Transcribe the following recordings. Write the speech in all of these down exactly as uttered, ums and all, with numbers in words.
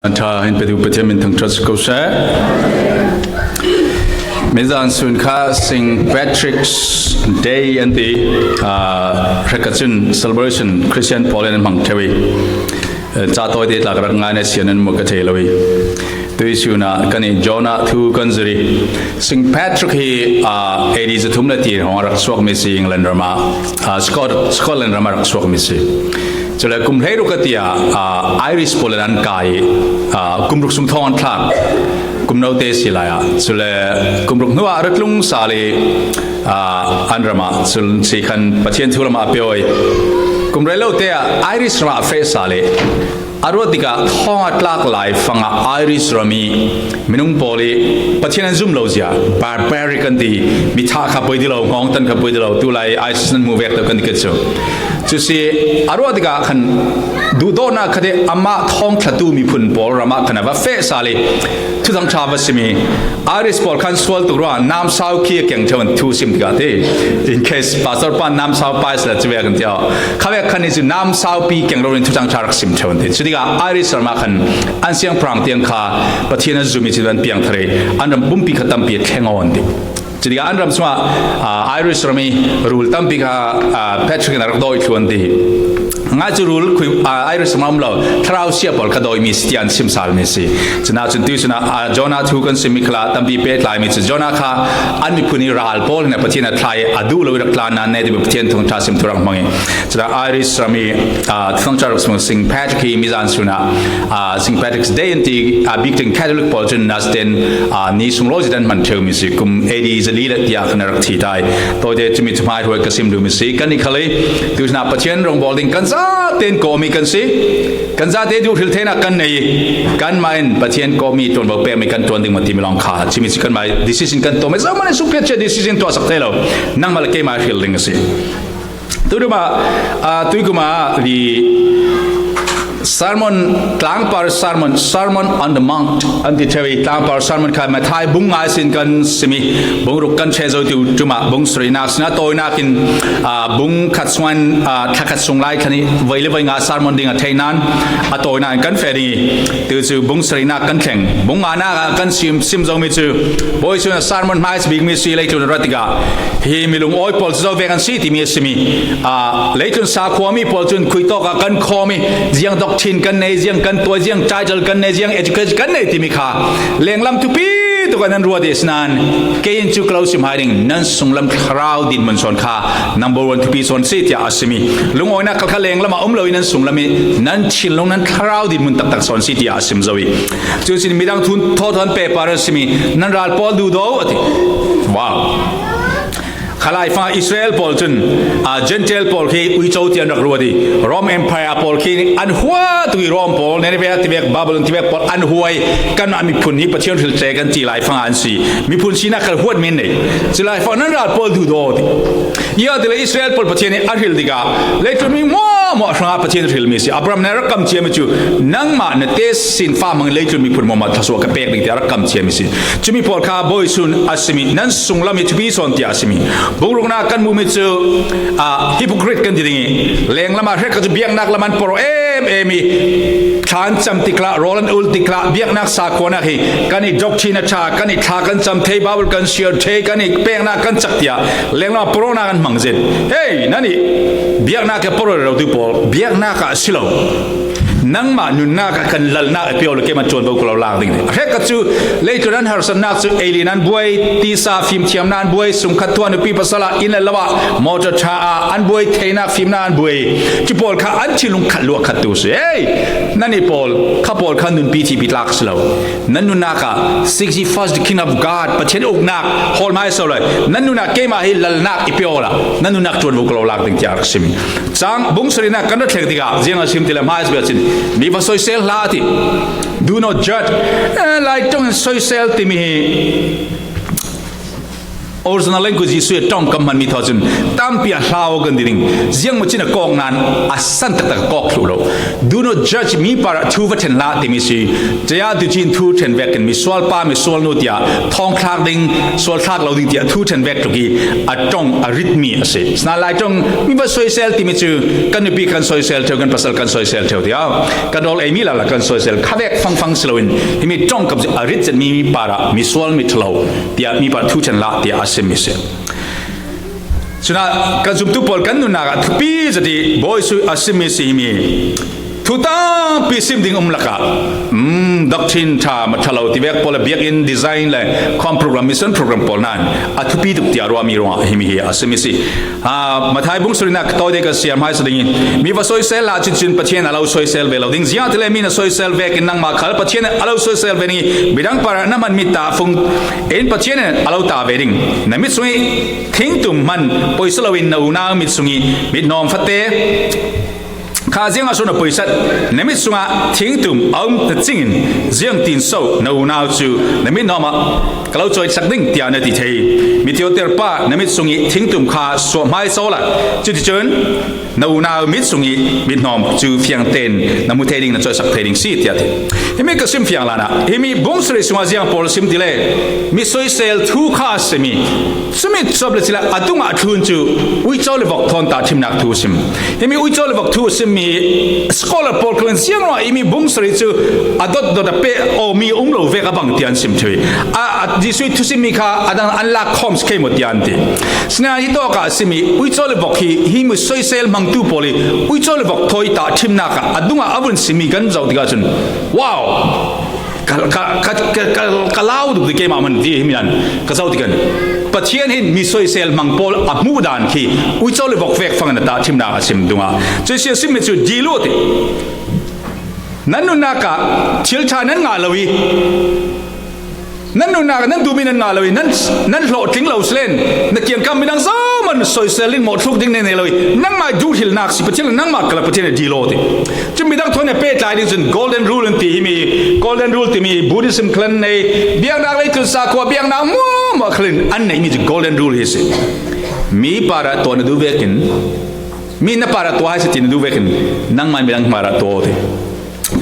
Ṭha in petu Pathian min thangṭhat si ko seh. Mizan sun kha Saint Patrick's Day an ti, aa, hrekkhat cun celebration Christian pawl in an hmang ṭheu i, eh, ca tawite tla ka rak ngai na sian an mu ka thei lo i. Tui sunah kan i Jonah thu kan zir i. Saint Patrick hi, aa, A D zathum le ti hrawng a rak suakmi si, England ram ah, aa, Scot-, Scotland ram a rak suakmi si. Cule kum hleiruk a ti ah, aa, Irish pawl in an kai i, aa, kum ruk sung thawng an thlak. Kum note si lai ah. Cule kum ruk hnuah a ra tlung sal i, aa, an ram ah cun si khan Pathian thu lam ah a pio i. Kum rel lo te ah Irish ram ah a feh sal i. A ruat tikah thawng a tlak lai fangah Irish ram i minung pawl i Pathian an zum lo zia, barbaric kan ti, mi thah kha poi ti lo, ngawngtan kha poi ti lo, tulai ISIS nan hmu vek to kan ti kha cu. Cu si, a ruat tikah khan duhdawtnak kha te amah thawngthlatu miphun pawl ram ah khan a va feh sal i, thuthang ṭha va sim i, Irish pawl khan sual tuk ruangah namsau khi a keng ṭheu an thu sim tikah ti. In case Pastor pa namsau pa si la cu ve kan ti aw. Kha ve khan i cu namsau pi keng rori in thuthang ṭha rak sim ṭheu an ti. Cu tikah Irish ram ah khan an siangpahrang tiang kha Pathian a zum i cu an piang thar i, an ram pumpi kha tampi a thleng aw an ti. Cu tikah an ram sungah, aa, Irish ram i rul tampi kha, aa, Patrick in a rak dawi thluan ti. Ngai cu rul khui, aa, Irish ram a um lo, thlarau sia pawl kha dawimi si tiah an sim salmi si. Cunah cun tui sunah, aa, Jonah thu kan simmi khalah tampi pehtlaimi cu Jonah kha an miphun i ral pawl hin a Pathian a thlai a duh lo i rak tlan nan ne ti Pathian thawngṭha sim thu rak hmang i. Cunah Irish ram i, aa, thawngṭha rak sim Saint Patrick hi mizan sunah, aa, Saint Patrick's Day an ti, aa, bik teng Catholic pawl cun Nasden, aa, ni sung law zit an hman ṭheumi si. Kum A D zali le tiah khan a rak thi tai. Tawite cumi thuhmai hruai ka sim duhmi si. Kan i khal i, tuihna Pathian rongbawl ding kan zate in kawhmi kan si. Kan zate duh hril theinak kan nei i, kanmah in Pathian kawhmi ṭuanvo pekmi kan ṭuan ding maw timi lawng kha. Cumi si kanmah decision kan tuah. Mah zohmah in sungpiat cia decision tuahsak thei lo. Nangmah le keimah hril ding a si. Tuihmah, aa, tuikum ah hi sermon, tlangpar sermon, Sermon on the Mount an ti ṭheu i, tlangpar sermon kha Matthai bung nga ihsin kan sim i, bung ruk kan ṭheh zo tu, ṭum ah bung sarihnak sin a tawinak in, aa, bung khat sungah in, aa, thla khat sung lai khan i voi le voi nga sermon ding a thei nan a tawinak in kan feh ding i, tu cu bung sarihnak kan thleng. Bung nganak ah kan sim, sim zomi cu Bawi cun a sermon hmaisa bikmi si leitlun a rat tikah hi milung awi pawl cu zo vek an si timi a simi. Aa, leitlun sakhuami pawl cun khuitawk ah kan khawm i, ziang doctrine kan nei, ziang kan tuai, ziang title kan nei, ziang education kan nei timi kha lenglam thupi tuk ah nan ruat i, asinain kei in cu ka lo sim hai ding, nan sunglam thlarau dinhmun sawn kha number one thupi sawn si tiah a simi. Lungawinak khal kha lenglam ah um lo i nan sunglam i nan thinlung nan thlarau dinhmun taktak sawn si tiah a sim zo i. Cucin midang thu thawthawn pehpar a simi, nan ral pawl duhdaw a ti. Wow. Khalai fa Israel pawl cun, aa, Gentile pawl khi uico tian rak ruat i, Rome Empire pawl khi an huat tuk i, Rome pawl, Nineveh tivek, Babylon tivek pawl an huai, kanmah miphun hi Pathian hrilte kan ti lai fanga an si. Miphun sinak khal huat min nei. Cu lai fa nan ral pawl duhdaw ti. Ia tile Israel pawl Pathian i a hril tikah leitlun mi hmuahhmuah hrangah Pathian hrilmi si. Abraham na rak kam ciami cu nangmah na te sin fa hmangin leitlun miphun hmuahhmuah thluasuah ka pek ding tiah rak kam ciami si. Cumi pawl kha Bawi cun a simi, nan sunglam i thupi sawn tiah a simi. Bungruknak kan muhmi cu, aa, hypocrite kan ti ding i, lenglam ah hrekkhat cu biaknak lam an por em em i, thla an cam tiklah, rawl an ulh tiklah, biaknak sakhuanak hi kan i doctrine a ṭha, kan i thla kan cam thei, Bible kan share thei, kan i peknak kan cak tiah lenglam ah porawhnak an hmang zet. Hei, nan i biaknak ke poraw rero tu pawl, biaknak ah a si lo. Nangmah nunnak ah kan lalnak a pio le keimah ṭuanvo ka lo lak ding. A hrekkhat cu leitlun an harsatnak cu alien an buai, tisa fimthiamnak an buai, sungkhat tuah nupi pasal ah inn le lo ah motor ṭha ah an buai, theinak fimnak an buai. Cu pawl kha an thinlung khat luah khat tu si. Hei, nan i pawl kha pawl kha nunpi thipi tlak si lo. Nan nunnak ah seek ye first the kingdom of God, Pathian uknak hawl hmai so lai. Nan nunnak keimah hi lalnak i pio la, nan nunnak ṭuanvo ka lo lak ding tiah a rak simi. Cang bung sarihnak kan rak thleng tikah ziang a sim ti le hmai so cin mi va soisel hlah a ti. Do not judge. Eh, Lai ṭong in soisel timi hi Original language Jesu a ṭawngkam hman mi thaw cun tampi a hlau kan ti ding. Ziangmaw cin a kawk nan a san taktak a kawk thluh lo. Do not judge, mi parah thu va ṭhen hlah timi si. Caya tu cin thu ṭhen vek kan mi sual pa mi sual nu tiah thawngthlak ding, sual thlak lo ding tiah thu ṭhen vek tluk i a ṭawng a ritmi a si. Sina lai ṭawng mi va soisel timi cu kan nupi kan soisel ṭheu, kan pasal kan soisel ṭheu tiah kan rawl eimi lala kan soisel kha vek fangfang si loin himi ṭawngkam cu a rit zetmi mi parah mi sual mi ṭha lo tiah mi parah thu ṭhen hlah tiah a simmi si. Cunah kan zumtu pawl kan nunnak ah thupi zet i Bawi Jesuh a simmi si himi thu tampi sim ding um lakah, um, doctrine ṭha, ma ṭha lo tivek pawl le biakinn design le khawm program, mission program pawl nan a thupi tuk tiah ruahmi ruangah himi hi a simmi si. Ah, Mathai bung sarihnak ka tawi te ka siar hmaisa ding i mi va soisel hlah cun Pathian a lo soisel ve lo ding. Ziangahtile mi na soisel vekin nangmah khal Pathian a lo soisel ve ding i midang parah na hman mi tahfung in Pathian in a lo ta ve ding. Na mit sung i thingtum hman poisa loin na unau mit sung i mithnawm fate kha ziangah so na poisat? Na mit sungah thingtum a um na cingin ziangtin so na unau cu na mithnawm ah ka lo cawisak ding tiah na ti thei? Mitthioter pa, na mit sung i thingtum kha suah hmai so la. Cuticun na unau mit sung i mithnawm cu fiang tein na hmu thei ding, na cawisak thei ding si tiah ti. Himi ka sim fiang hlan ah himi bung sarih sungah ziang pawl sim ti le mi soisel thu kha a simi. Cumi cuap le cila a tungah a thlun cu uico le vok thawn tahṭhimnak thu a sim. Himi uico le vok thu a simmi scholar pawl khan ziangruangah himi bung sarih cu a dotdot a peh awmi a um lo vek a bang tiah an sim ṭheu i a, a Jesuh i thusimmi kha a dang an lak khawm si kei maw tiah an ti. Sinain hi tawkah a simmi uico le vok hi himi soisel hmangtu pawl i uico le vok thawi tahṭhimnak ah a dungah a vun simmi kan zoh tikah cun, wow! Ka, ka, ka, ka, ka, ka lau tuk ti keimah man ti himi nan ka zoh ti kan. Pathian hin mi soisel hmang pawl a hmuh dan khi uico le vok vek fangin a tahṭhimnak a sim dungah cuih si a simmi cu dil u ti. Nan nunnak ah thil ṭha nan ngah lo i nan nunnak ah nan duhmi nan ngah lo i nan, nan hlawhtling lo si len na kiangkam midang zohman soisel ding, mawhthluk ding nei nei lo i nangmah duhhrilnak si Pathian le nangmah kalak Pathian a dil aw ti. Cun midang thawn a pehtlai ding cun Golden Rule an ti himi, Golden Rule timi Buddhism khal an nei, biaknak leitlun sakhuah biaknak hmuahhmuah khal in an neihmi cu Golden Rule hi a si. Mi parah tuah na duh vekin, mi na parah tuah hai si ti na duh vekin, nangmah in midang parah tuah aw ti.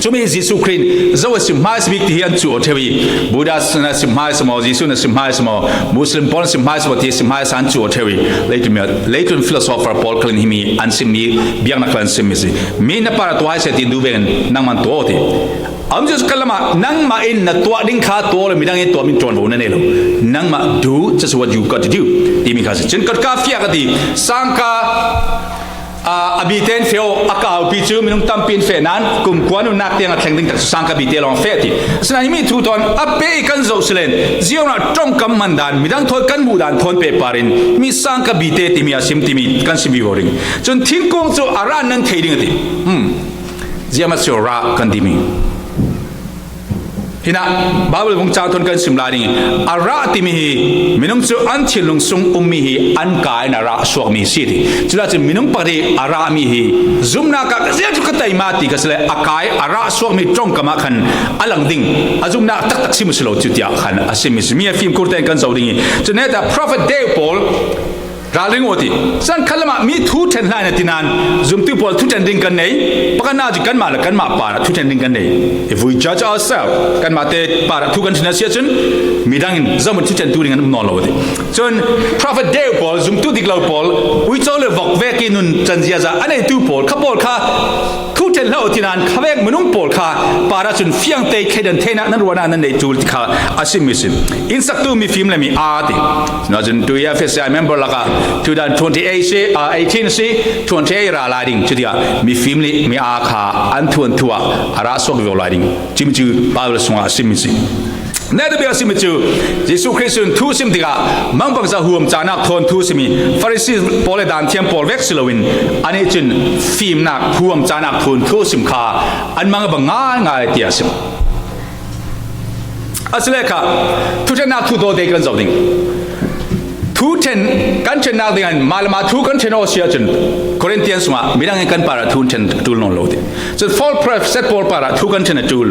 Cumi hi Jesuh Khrih in zo a sim hmaisa bik ti hi an cuh aw ṭheu i, Buddha na sim hmaisa maw, Jesuh na sim hmaisa maw, Muslim pawl na sim hmaisa maw ti hi sim hmaisa an cuh aw ṭheu i, leitlun mi, leitlun philosopher pawl khal in himi an simmi biaknak khal an simmi si. Mi na parah tuah hai si ti duh vekin nangmah in tuah aw ti. Am Jesuh kal lamah nangmah in na tuah ding kha tuah aw le midang in tuahmi ṭuanvo na nei lo. Nangmah do just what you got to do timi kha si. Cun ka ka fiah ka ti, sangka, aa, a bite in feh aw, a kaupi cu minung tampi in feh nan, kum kua nunnak tiang a thleng ding tak cu sangka bite lawng feh ti. Asinain himi thu thawn a pe i kan zoh si len, ziangruangah ṭongkam man dan, midang thawi kan hmuh dan thawn pehpar in mi sangka bite timi a sim timi kan sim vivo ding. Cun thingkung cu a rah nan thei ding a ti. Hmm. Ziahma cu rah kan timi. Hinah Baibal vung cang thawn kan sim lai ding i, a rah timi hi minung cu an thinlung sung ummi hi an kaa in a rah suakmi si ti. Culah cun minung pakhat hi a rahmi hi zumnak ah ka ziah cu ka taima ti ka si le a kaa i a rah suakmi ṭongkam ah khan a lang ding a zumnak taktak si mu si lo cu tiah khan a simmi si. Mi a fimkhur tein kan zoh ding i, cun heta prophet deuh pawl ralring aw ti. Cun khat lamah mi thu ṭhen hlah in a ti nan, zumtu pawl thu ṭhen ding kan nei, pakhatnak cu kanmah le kanmah parah thu ṭhen ding kan nei. If we judge ourselves, kanmah te parah thu kan ṭhen a si ahcun midang in zohman thu ṭhen tu ding an um nawn lo a ti. Cun prophet deuh pawl, zumtu dik lo pawl, uico le vok vek i nun can ziaza a neitu pawl, kha pawl kha thu ṭhen hlah aw ti nan khavek minung pawl kha parah cun fiangte thleidan theinak nan ruahnak nan neih ṭul ti kha a simmi si. Innsaktu mifim le mi aa ti. Cun tu i F S I member lakah two thousand twenty-eight si, ah, eighteen si, twenty-eight ra lai ding. Cuti ah mifim le mi aa kha an thu an thu ah a rah suak vivo lai ding. Cimi cu Baibal sungah a simmi si. Neta bia a simmi cu Jesuh Khrih cun thu sim tikah mangbangza huam cahnak thawn thu simi Farasi pawl le Daanthiam pawl vek si loin anih cun fimnak huam cahnak thawn thu sim kha an mang a bang ngaingai tiah a sim. Asile kha thuṭhennak thu tawte kan zoh ding. Thu ṭhen kan ṭhennak dingin mah le mah thu kan ṭhen aw si ahcun Corinthian sungah midang in kan parah thu an ṭhen a ṭul nawn lo ti. Cun false prophet pawl parah thu kan ṭhen a ṭul.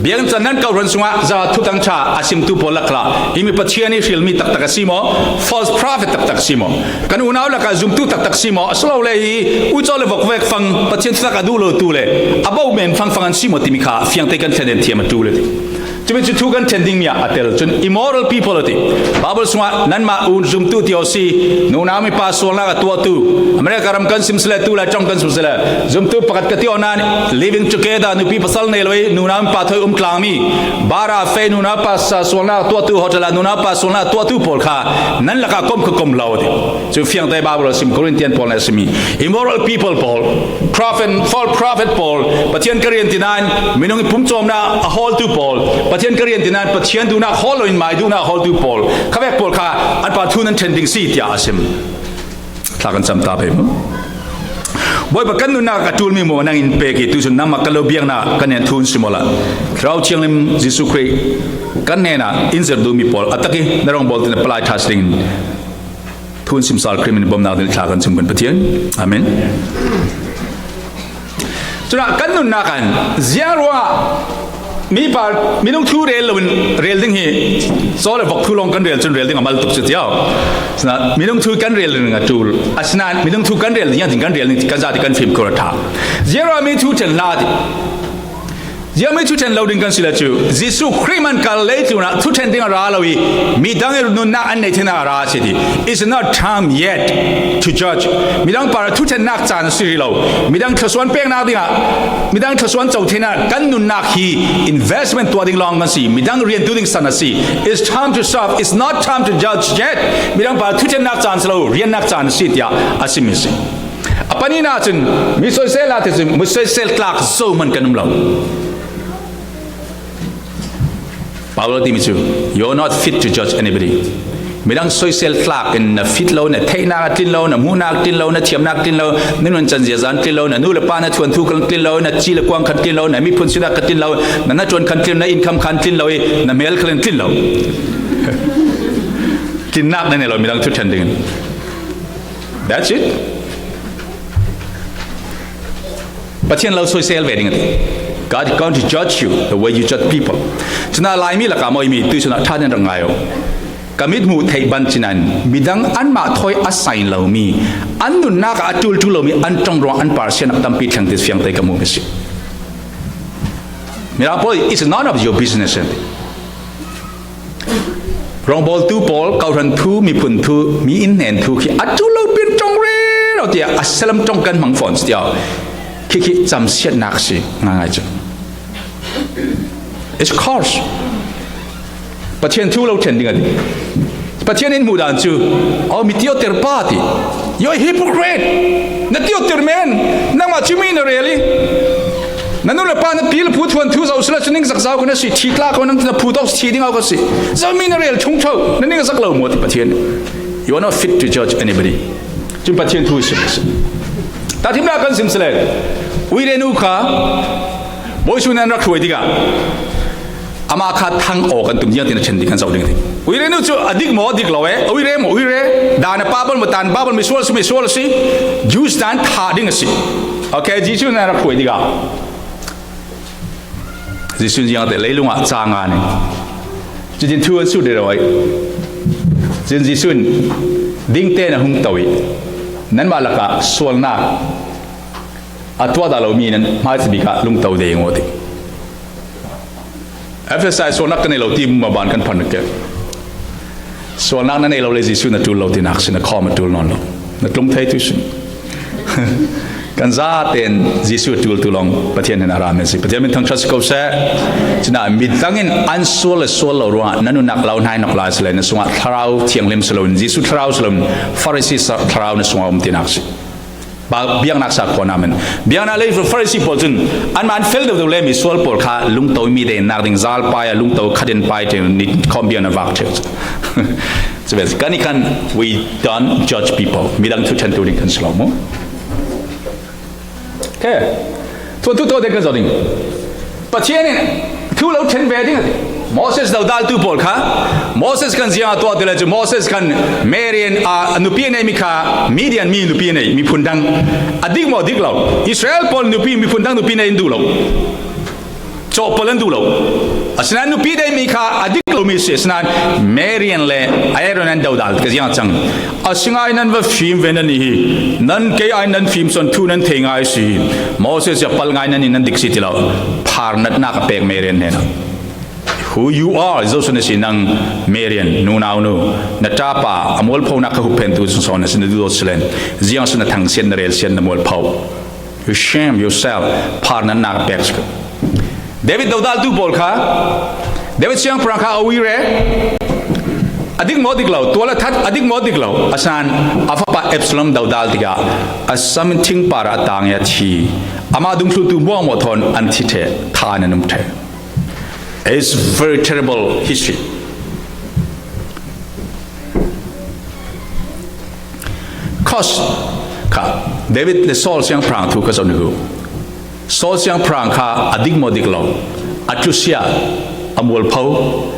Biakinn can nan kawhhran sungah za thutang ṭha a simtu pawl lak khalah himi Pathian ih hrilmi taktak a si maw? False prophet taktak a si maw? Kan unau lakah zumtu taktak a si maw? Asilole hi uico le vok vek fang Pathian thutak a duh lotu le a bo men fangfang an si maw timi kha fiangte kan thlen in thiam a ṭul a ti. Cumi cu thu kan ṭhen dingmi ah a tel. Cun immoral people a ti. Bible sungah nanmah u zumtu ti aw si, nunau mipa sualnak a tuahtu, America ram kan sim sile, tu lai ṭong kan sim sile, zumtu pakhat ka ti aw nain living together, nupi pasal nei lo i nunau mipa thawi um tlangmi, bar ah fei nunau pa sa sualnak a tuahtu, hotel ah nunau pa sualnak a tuahtu pawl kha nan lakah kom kha kom lo a ti. Cu fiangte Bible a sim, Corinthian pawl nih a simi immoral people pawl, prophet, false prophet pawl, Pathian ka rian ti nain minung i pumcawmnak a hawltu pawl, Pathian ka rian ti nain Pathian duhnak hawl loin mai duhnak a hawltu pawl, khavek pawl kha an pa thu nan ṭhen ding si tiah a sim. Thla kan cam ta pei mu. Bawipa, kan nunnak a ṭulmi maw nang in pek i tucun nangmah kan lo biaknak kan nen thu in si maw la? Thlarau Thianghlim Jesuh Khrih kan hnenah in zirh duhmi pawl a tak i na rawngbawl tin a palai ṭha si dingin thu in sim sal Khrih min bawmnak ding thla kan cam kan Pathian. Amen. Cunah kan nunnak ah ziang ruangah mi pa, minung thu rel loin rel ding hi, caw le vok thu lawng kan rel cun rel ding a mal tuk cu tiau. Cunah minung thu kan rel ding a ṭul. Asinain minung thu kan rel ding, ziangtin kan rel ding ti kan zate kan fim kho a ṭha. Ziang ruangah mi thu ṭhen hlah ti. Ziangmi thu ṭhen lo ding kan si le cu, Jesuh Khrih man kal leitlun ah thu ṭhen ding a ra lo i, midang i nunnak an neih theihnak a ra a si ti. It's not time yet to judge. Midang parah thu ṭhennak caan a si rih lo. Midang thluasuan peknak dingah, midang thluasuan co theinak kan nunnak hi investment tuah ding lawng kan si. Midang riantu ding san a si. It's time to serve. It's not time to judge yet. Midang parah thu ṭhennak caan si lo, riannak caan a si tiah a simi si. A pahnihnak cun mi soisel ah cun mi soisel tlak zo hman kan um lo. Paulo timi cu, "You're not fit to judge anybody." Midang soisel tlak in na fit lo, na theihnak a tlin lo, na hmuhnak tlin lo, na thiamnak tlin lo, na nuncan ziaza an tlin lo, na nu le pa na thuanthu khan tlin lo, na ci le kuang khan tlin lo, na miphun sinak khan tlin lo, na hnaṭuan khan tlin lo, na income khan tlin lo i na hmel khal in tlin lo. Tlinnak na nei lo midang thu ṭhen dingin. That's it. Pathian lo soisel ve ding a ti. God is going to judge you the way you judge people. Cunah Laimi lakah maw imi tuisun ah ṭha tein rak ngai u. Ka mit hmuh theih ban cinain midang anmah thawi a sain lomi, an nunnak ah a ṭulṭul lomi an ṭong ruang an parsianak tampi thleng ti fiangte ka hmuhmi si. Mirang pawl, it's none of your business. Rongbawltu pawl, kawhhran thu, miphun thu, mi in hnen thu khi a ṭul lo pin ṭong rero tiah a salam ṭong kan hmang fawn si tiah khi khi camsiatnak si ngaingai cu. It's course. Pathian thu lo ṭhen ding a ti. Pathian in hmuh dan cu, "Oh, mi tioter pa," ti. "You're a hypocrite. Na tioter men. Nangmah cu mi na rel i na nu le pa na pi le pu thuanthu zoh sila cu ning zak zau kha na si, ṭhi tla ko nang na phu tawk si, ṭhi ding au kha si. Zomi na rel chung tho, na ning zak lo maw?" ti Pathian. "You are not fit to judge anybody." Cun Pathian thu sim si. Tahṭhimnak kan sim si le, uire nu kha bawi su nan rak hruai tikah amah kha thang aw kan tum ziangtin a ṭhen ding kan zoh ding a ti. Uire nu cu a dik maw, a dik lo e? Uire maw, uire? Dan a pa bal maw, dan pa bal misual si, misual si. Jews dan thah ding a si. Okay, Jesuh nan rak hruai tikah Jesuh ziangte leilung ah ca ngan i cutin thu an sut rero i cun Jesuh in dingte na hung to i nanmah lakah sualnak a tuah dah lomi nan hmaisa bik ah lungto deng u a ti. Efesa sualnak ka nei lo ti maban kan phan ke. Sualnak na nei lo le Jesuh na ṭul lo tinak si, na khawm a ṭul nawn lo. Na tlung thei tu si. Kan zaten Jesuh a ṭultu lawng Pathian hin a ra men si. Pathian min thangṭhat si ko seh. Cunah midang in an sual le sual lo ruangah na nunnak lo hnaihnok lai si le na sungah Thlarau Thianghlim si loin Jesuh Thlarau si loin Farasi sa-, Thlarau na sungah a um tinak si. Ba-, biaknak sa khuana men. Biaknak lei Farasi pawl cun anmah an fel deuhdeuh le misual pawl kha lungto mi te nak ding zal pai a lungto khat in pai te ni khawm biaknak vak ṭheu. Kan i khan, we don't judge people. Midang thu ṭhentu ding kan si lo mu. Okay. Thuanthu tawh te kan zoh ding. Pathian in thu lo ṭhen ve ding a ti. Moses dodaltu pawl kha, Moses khan ziang a tuah ti le cu, Moses khan Miriam, a, a nupi a nei mi kha, Midian mi nupi a nei, miphun dang. A dik maw dik lo? Israel pawl nupi, miphun dang nupi nei an duh lo. Cawhpal an duh lo. Asinain nupi nei mi kha a dik lo mi si, asinain Miriam le Aaron an dodal ka ziang a cang. A si ngai nan va fim ve nan i hi. Nan kei ai nan fim sawn thu nan thei ngai si. Moses a pal ngai nan i nan dik si ti lo. Phar natnak a pek Miriam hnenah. Who you are, zo sun a si nang Miriam, nunau nu. Na ṭapa, a mualphonak ka hup phentu sun sawn a si na duhdawt si len. Ziang sun a thangsiat na relsiat na mualpho. You shame yourself. Phar natnak a pek si. David dodaltu pawl kha, David siangpahrang kha a ui re. A dik maw dik lo, tual a that a dik maw dik lo. Asinain a fapa Absalom dodal tikah a sam in thingpar a tang i a thi. Amah dungthluntu muangmuah thawn an thi ṭheh, tha an um ṭheh. It's very terrible history. Cause kha, David le Saul siangpahrang thu ka zoh ni u. Saul siangpahrang kha a dik maw dik lo, a tlusia, a mualpho.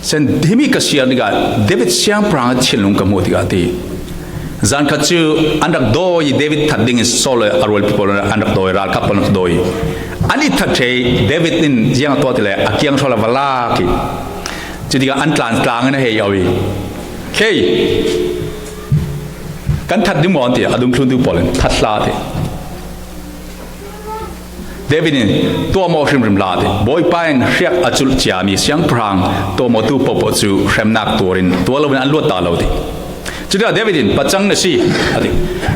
Sen himi ka siar tikah David siangpahrang a thinlung ka hmuh tikah ti. Zan khat cu an rak dawi i David that dingin Saul le a rualpi pawl an rak dawi, ralkap pawl an rak dawi. An i that ṭheh i David in ziang a tuah ti le a kianghrol a va lak i. Cutikah an tlan tlang in a hei auh i, "Kei kan that ding maw?" an ti. A dungthluntu pawl in, "That hlah," a ti. David in, "Tuahmawh hrimhrim hlah," a ti. Bawipa in hriak a culh ciami siangpahrang tuahmawhtu pohpoh cu hremnak tuar in tuar loin an luat dah lo, a ti. Cutikah David in, "Pacang na si," a ti.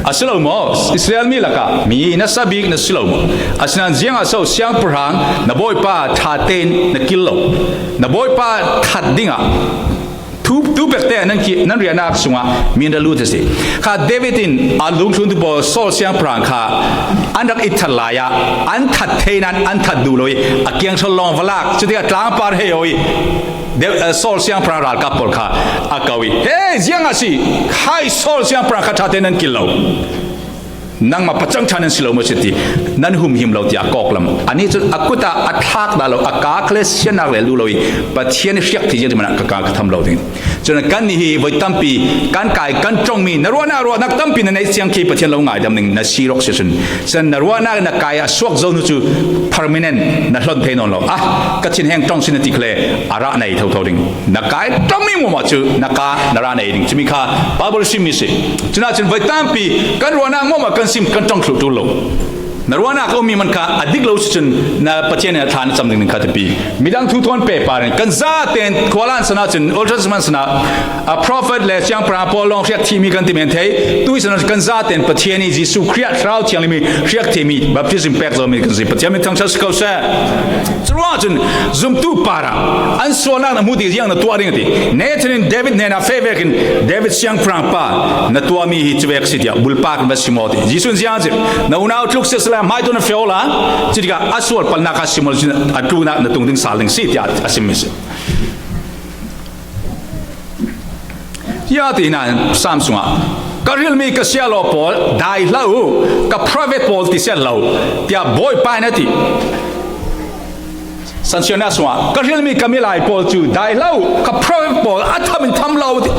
"A si lo maw? Israel mi lakah mi nasa bik na si lo maw? Asinain ziangah so siangpahrang na bawipa ṭha tein na kil lo? Na bawipa that dingah thu, tu pekte nan ki, nan riahnak sungah mi an ra lut a si." Kha David in a dungthluntu pawl Saul siangpahrang kha an rak i that lai ah an that thei nain an that duh lo i a kianghrol lawng va lak. Cutikah tlangpar hei auh i Dav-, eh, Saul siangpahrang ralkap pawl kha a ko i, "He, ziangah si? Khai Saul siangpahrang kha ṭha tein nan kil lo. Nangmah pacang ṭha nan si lo maw si?" ti, nan humhim lo tiah kawk lam. Anih cun a kut ah a thlak dah lo, a kaa khal le siannak le lu lo i Pathian i hriak thei zia ti hmanh ah ka kaa ka tham lo ding. Cun kannih hi voi tampi kan kai, kan ṭongmi, na ruahnak ruahnak tampi na neih siang khi Pathian lo ngaidam ding na si rawk si cun, cun na ruahnak na kai a suak zo hnu cu permanent na hlon thei nawn lo. Ah, ka thinheng ṭong si na ti kha le a rah nei thotho ding. Na kai ṭongmi hmuahhmuah cu na kaa na rah nei ding. Cumi kha Bible simmi si. Cunah cun voi tampi kan ruahnak hmuahhmuah kan sim, kan ṭong thluh ṭul lo. Na ruahnak a ummi hmanh kha a dik lo si cun na Pathian in a thla na cam ding kha tipi. Midang thu thawn pehpar in kan zaten khualan san ah cun Old Testament san ah a prophet le siangpahrang pawl lawng hriak thimi kan ti men thei. Tui san ah cun kan zaten Pathian i Jesuh Khrih ah Thlarau Thianghlim i hriak thimi baptism pek zomi kan si. Pathian min thangṭhat si ko seh. Curuangah cun zumtu parah an sualnak na hmuh ti ziang na tuah ding a ti. Nathan in David hnenah feh vekin, "David siangpahrang pa, na tuahmi hi cuvek si," tiah bulpak in va sim aw ti. Jesuh in ziang a zirh, "Na unau tluk siseh le hmaituah na fial la, cutikah a sual palhnak kha sim aw, a tluknak na tung ding sal ding si," tiah a simmi si. Ya ti hna Psalm sungah, "Ka hrilmi ka sialaw pawl, dai hlah u, ka prophet pawl ti siat hlah u," tiah Bawipa in a ti. Sansiannak sungah, "Ka hrilmi ka milai pawl cu dai hlah u, ka prophet pawl a tham in tham hlah u," ti.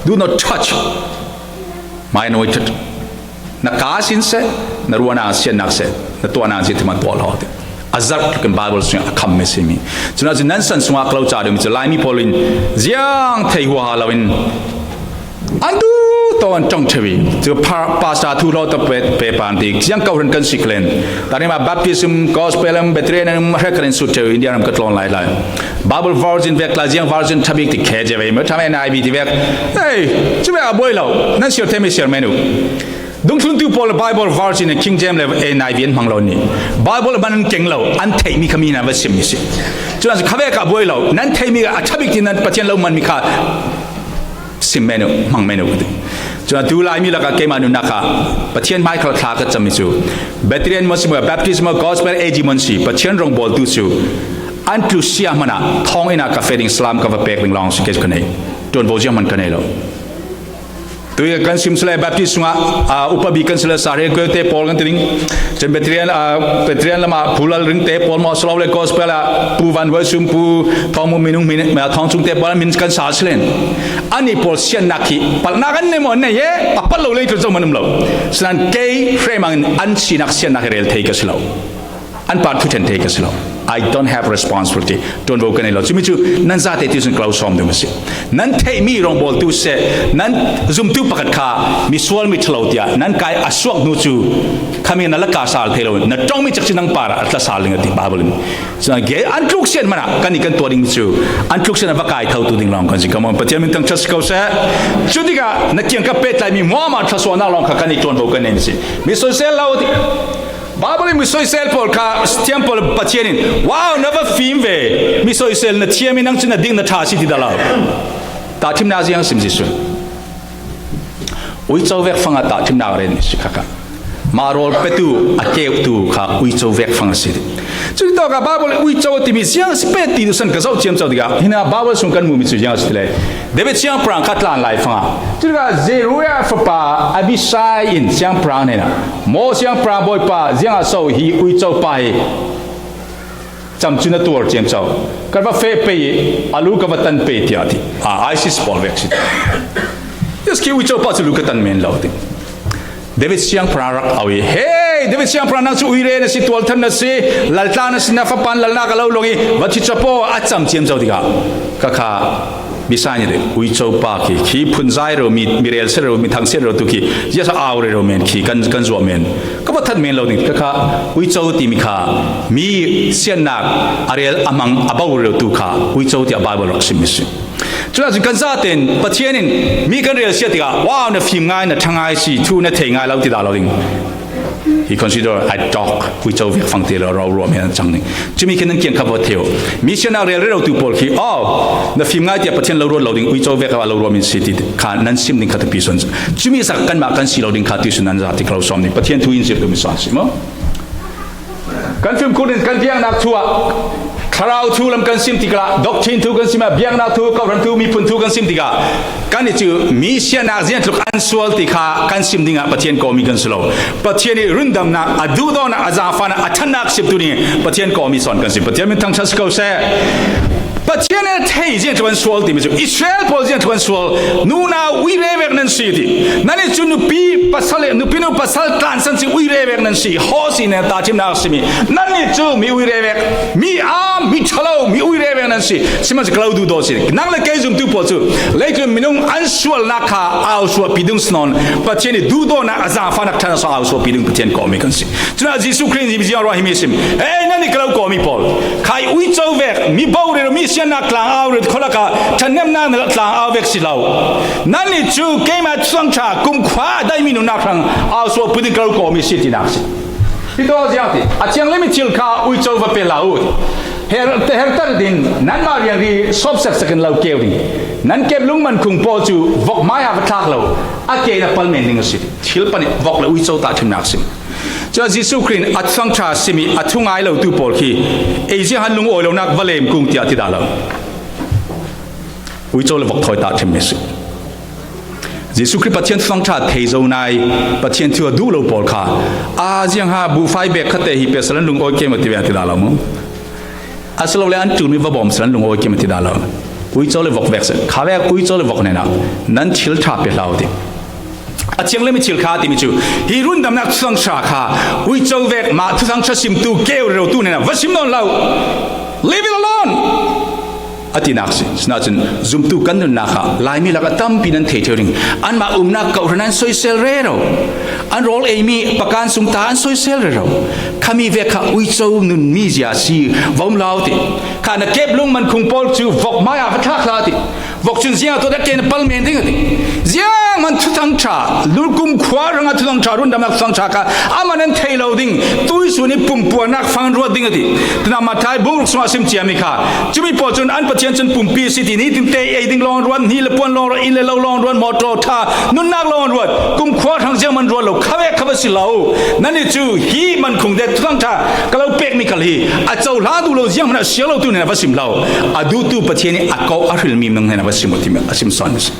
Do not touch my anointed. Na kaa sin seh, na ruahnak siannak seh, na tuahnak zia ti hmanh tuah hlah ti. A zarh tlukin Bible sungah a khammi a simi. Cun a cun nan san sungah ka lo ca deuhmi cu Laimi pawl in ziang thei huaha loin an duh tawn an ṭong ṭheu i cu pa-, pastor thu hlawh tak pe, pe pan ti ziang kohhran kan si khlen. Tani mah baptism, gospel, presbyterian, hre kan in sut ṭheu, India ram ka tlawn lai lai. Bible version vek tla ziang version ṭha bik ti khe je ve, ṭha N I V ti vek. Hei, cu ve a buai lo, nan siar thei mi siar men u. Dungthluntu pawl le Bible version in King James le N I V an hmang lo ni. Bible man an keng lo, an theihmi kha mi hna va simmi si. Cun khavek ah buai lo, nan theihmi a ṭha bik ti nan Pathian lo manmi kha sim men u, hmang men u ka ti. Cun atu Laimi lakah keimah nunnak kha Pathian hmai khal thla ka cammi cu Presbyterian maw si maw, Baptist maw, Gospel A G maw si, Pathian rongbawltu cu an tlusia hmanh ah thawnginn ah ka feh ding salam ka va pek ding lawng si, kei cu ka nei. Ṭuanvo ziang hmanh ka nei lo. Tui kan sim sele Baptist sungah, ah, upa bi kan sele Sahre Kote pawl kan ti ding. Cun Presbyterian, ah, Presbyterian lamah Pu Lal Ringte pawl maw, si lo le Gospel ah Pu Van Huai Sum, Pu Thawng Mu Minung, min, ah, Thawng Cung te pawl min kan sa selen. Ani pawl siannak hi palhnak an nei maw, an nei e, a palh lo le tlun zo man um lo. Sinan kei hremang in an sinak siannak hi rel thei ka si lo. An pah thuthen thei ka si lo. I don't have responsibility. Ṭuanvo ka nei lo. Cumi cu nan zate ti sun ka lo sawm ding a si. Nan theihmi rawngbawl tu seh, nan zumtu pakhat kha misual mi ṭhalo tiah nan kai a suak hnu cu khami na laka sal thei lo. Na ṭongmi cak cu nang parah a tla sal ding a ti Bible in. An tluk sian hmanah kan i kan tuah dingmi cu an tluk sian a va kai tho tu ding lawng kan si. Come on, Pathian min thangṭhat si ko seh. Cu tikah na kiangkap pehtlaimi muahmah thluasuahnak lawng kha kan i ṭuanvo kan nei a si. Mi soisel lo ti. Bible in mi soisel pawl kha thiam pawl Pathian in, "Wow, na va fim ve. Mi soisel na thiam i nang cu na ding na ṭha si," ti dah lo. Tahṭhimnak ziang sim si sun. Uico vek fangah tahṭhimnak a ren si kha kha. Mah rawl petu a keuhtu kha uico vek fang a si. Cuti tawkah Bible uico timi ziang si pet ti duhsan ka zoh ciamco tikah, hinah Bible sung kan muhmi cu ziang a si ti le. David siangpahrang kha tlan lai fangah. Cutikah Zeruiah fapa Abisai in siangpahrang hnenah, "Maw siangpahrang bawipa, ziangah so hi uico pa hi cam cu na tuar ciamco? Ka va feh pei i a lu ka va tan pei," tiah a ti. Ah, ISIS pawl vek si. Yes, khi uico pa cu lu ka tan men lo ti. David siangpahrang rak au i, "Hey, David siangpahrang, nang cu uire na si, tualthan na si, laltlang na si, na fapa in lalnak a lo lawng i va thi capo," a cam ciamco tikah ka kha Abisai nih, "Uico pa khi, khi phunzai rero, mi, mi rel si rero, mi thang si rero tu khi, ziasa au rero men khi kan, kan zuah men. Ka va that men lo ding," ka kha uico timi kha mi siannak a rel a hmang a bo rero tu kha uico tiah Bible rak sim mi si. Culah cun kan zaten Pathian in mi kan rel siat tikah, "Wow, na fim ngai, na ṭha ngai si, thu na thei ngai lo," ti dah lo ding. He consider a dog, uico vek fang ti lo, rauruah men an cang ding. Cumi khin nan kiangkap va theu. Mi siannak rel rero tu pawl khi, "Oh, na fim ngai," tiah Pathian lo ruat lo ding, uico vek a lo ruat min si ti kha nan sim ding kha tupi sawn. Cumi sak kanmah kan si lo ding kha tuisun nan za ti ka lo sawm ding. Pathian thu in zirh tu mi sawn si maw? Kan fimkhur in kan biaknak thu ah, thlarau thu lam kan sim tikah, doctrine thu kan sim ah, biaknak thu, kawhhran thu, miphun thu kan sim tikah, kan i cu mi siannak ziangtluk an sual ti kha kan sim dingah Pathian kawmi kan si lo. Pathian i rundamnak, a duhdawtnak, a zaangfahnak, a ṭhatnak simtu ding Pathian kawmi sawn kan si. Pathian min thangṭhat si ko seh. Pathian in a thei ziangtluk an sual timi cu Israel pawl ziangtluk an sual, nunau uire vek nan si ti. Nannih cu nupi pasal, nupi nu pasal tlansan si uire vek nan si. Haw si nan tahṭhimnak a simi. Nannih cu mi uire vek, mi aa, mi ṭhalo, mi uire vek nan si. Sihmanhsehlaw ka lo duhdaw si. Nang le kei zumtu pawl cu leitlun minung an sualnak kha au suahpi ding si nawn. Pathian i duhdawtnak a zaangfahnak ṭhan a so au suahpi ding Pathian kawmi kan si. Cunah Jesuh Khrih nih ziang ruah himi sim. Ei, nannih ka lo kawmi pawl, khai uico vek, mi bo rero, mi siannak tlang au rero, khualak ah ṭhathnemnak na tlang au vek si lo. Nannih cu keimah Thuthang ṭha kumkhua a daihmi nunnak hrang au suahpi ding ka lo kawmi si tinak si. Hi tawh ziang ti, a thianghlim i thil kha uico va pe hlah u. Her, herter din nanmah riangri sawp seksak in lo keu ding. Nan kep lungman khung pawl cu vok mai ah va thlak lo, a ke na palmen ding a si. Thil panih vok le uico tahṭhimnak si. Cun Jesuh Khrih in a Thuthang ṭha simi a thu ngai lotu pawl khi ei zianghan lungawi lonak va lem kung tiah ti dah lo. Uico le vok thawi tahṭhimmi si. Jesuh Khrih Pathian Thuthang ṭha thei zo nai, Pathian thu a duh lo pawl kha a ziangha buhfai bek khatte hi pe sal an lungawi kei maw ti ve ti dah lo mu. Asilole an ṭulmi va bawm sal an lungawi kei maw ti dah lo. Uico le vok vek sal, kha vek uico le vok hnenah nan thil ṭha pe hlah u ti. A thianghlim i thil kha timi cu hi rundamnak Thuthang ṭha kha uico vek mah Thuthang ṭha simtu keu rerotu hnenah va sim nawn lo. Leave it alone. A tinak si. Sinah cun zumtu kan nunnak ah Laimi lakah tampi nan thei ṭheu ding. Anmah umnak kawhhran an soisel rero. An rawl eimi pakan sung ta an soisel rero. Khami vek kha uico nunmi zia si va um lo ti. Kha na kep lungman khung pawl cu vok mai ah va thlak hlah ti. Vok cun ziang a tuah dah ke na palmen ding a ti. Ziangman Thuthang ṭha, lulkum khua hrangah Thuthang ṭha, rundamnak Thuthang ṭha kha amah nan thei lo ding, tuisun i pumpuarnak fang an ruat ding a ti. Tunah Matthai bung ruk sungah a sim ciami kha, cumi pawl cun an Pathian cun pumpi a si ti, nitin te ei ding lawng an ruat, hni le puan lawng ruat, inn le lo lawng an ruat, mawṭaw ṭha, nunnak lawng an ruat, kum khua hrang ziangman ruat lo, khavek kha va si lo. Nannih cu hi mankhung te Thuthang ṭha ka lo pekmi khal hi a cohlang duh lo, zianghman a siang lo tu hnenah va sim lo. A duhtu Pathian i a kawh a hrilmi nung hnenah sim uh ti mi, a sim sawn mi si.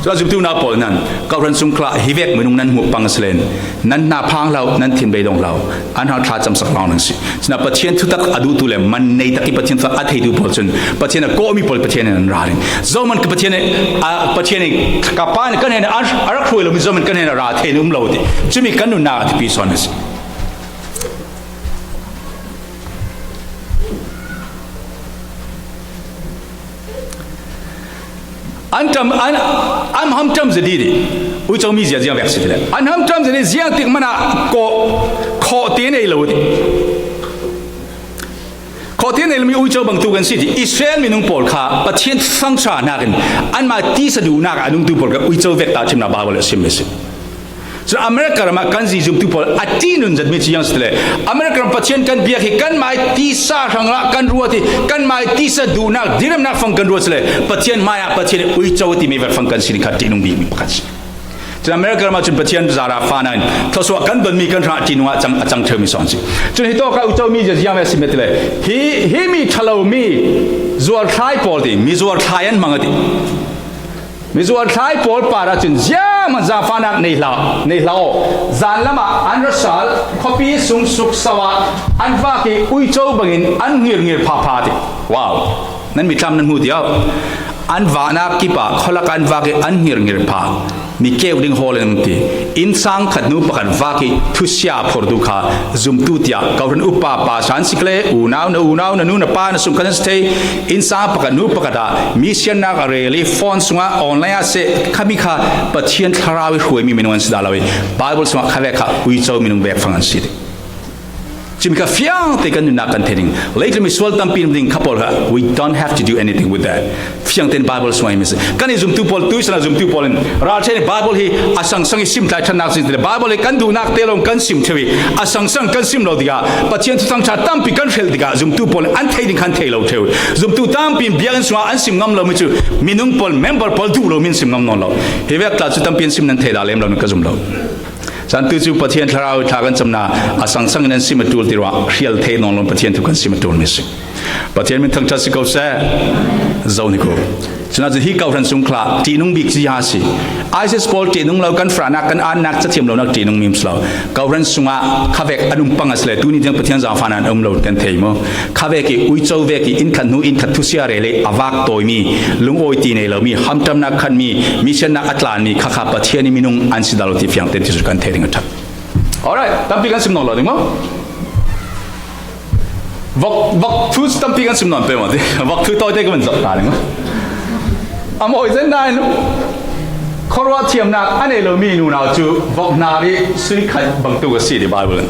Cun a zumtu na pawl nan, kohhran sung khal ah hi vek minung nan hmuh pang a si len, nan hna phang lo, nan thin bei dong lo, an hau thla camsak lawng nan si. Cun a Pathian thutak a duhtu le man nei tak i Pathian thutak a theitu pawl cun Pathian a kawhmi pawl Pathian in an ra ding. Zohman ka Pathian in, a, Pathian in ka pa in kan hen a, a rak hruai lomi zohman kan hen a ra thei in um lo ti. Cumi kan nunnak a thupi sawn a si. An ṭam, an, an hamṭam zia dih dih. Uico mi zia ziang vek si ti le. An hamṭam zia dih ziang tik man ah kawh, khawh te nei lo dih. Khawh te nei lomi uico bangtu kan si ti. Israel minung pawl kha Pathian thangṭha nakin anmah tisa duhnak a nungtu pawl kha uico vek ta ṭhimnak Baibal a sim mi si. Cun America ram ah kan zi zumtu pawl a ṭihnun zetmi cu ziang si le, America ram Pathian kan biak hi, kanmah i tisa hrangah kan ruat hi, kanmah i tisa duhnak, diremnak fang kan ruat si le, Pathian hmaiah Pathian i uico a timi vek fang kan si ni kha ṭihnung bikmi pakhat si. Cun America ram ah cun Pathian zara fa nain thluasuah kan donmi kan hrang ṭihnung ah cang, a cang ṭheumi sawn si. Cun hitawk ah uico mi zia ziang ve si met le, hi, hi mi ṭhalo mi zuar thlai pawl ti, mi zuar thlai an hmang a ti. Mizuar thlai pawl par ahcun zianghman zaangfahnak nei hlah, nei hlah aw. Zan lamah an ra sal, khuapi sung sukso ah an vak i uico bangin an ngirngir phapha ti. Wow! Nan mitthlam nan hmu ti aw. An vahnak kip ah khualak an vak i an ngirngir phah. Mi keu ding hawl in ti. Innsang khat hnu pakhat vak i thusia phurtu kha zumtu tiah kohhran upa pa san si kle, unau, na unau, na nu, na pa, na sungkhan an si thei. Innsang pakhat hnu pakhat ah mi siannak a rel i phone sungah online ah seh khami kha Pathian thlarau i hruaimi minung an si dah lo i Bible sungah khavek kha uico minung vek fang an si ding. Cumi kha fiang te kan nunnak kan thei ding. Leitlun mi sual tampi ding kha pawl kha, we don't have to do anything with that. Fiang tein Bible sungah mi si. Kan i zumtu pawl, tuisan a zumtu pawl in ralṭhen i Bible hi a sangsang i sim tlai ṭhannak si ti le, Bible hi kan duhnak te lawng kan sim ṭheu i a sangsang kan sim lo tikah Pathian thuthang ṭha tampi kan hrelh tikah zumtu pawl in an thei ding khan thei lo ṭheu. Zumtu tampi in biakinn sungah an sim ngam lomi cu minung pawl, member pawl duh lomi an sim ngam nawn lo. Hi vek tla cu tampi an sim nan thei dah lem lo, nan ka zum lo. Cun tu cu Pathian thlarau i thla kan camnak a sangsang in an sim a ṭul ti ruah hrial thei nawn lo, Pathian thu kan sim a ṭulmi si. Pathian min thangṭhat si ko seh. Zoh ni ko. Cun ahcun hi kohhran sung khal ah ṭihnung bik ziah a si. ISIS pawl ṭihnung lo, kan fahnak, kan annak, cathiam lonak ṭihnung mi um si lo. Kohhran sungah khavek an um pang a si le, tuni tiang Pathian zaangfahnak an um lo kan thei maw? Khavek i uico vek i innkhat hnu innkhat thusia rel i a vak tawimi, lungawi ti nei lomi, hamṭamnak khanmi, mi siannak a tlanmi kha kha Pathian i minung an si dah lo ti fiang tein ti cu kan thei ding a ṭha. Alright, tampi kan sim nawn lo ding maw? Vok, vok thu tampi kan sim nawn pei maw ti. Vok thu tawite kan van zoh ta ding maw? A mawi zen nain khuaruah thiamnak a nei lomi nunau cu vok hnar i sui khaih bangtuk a si ti Bible in.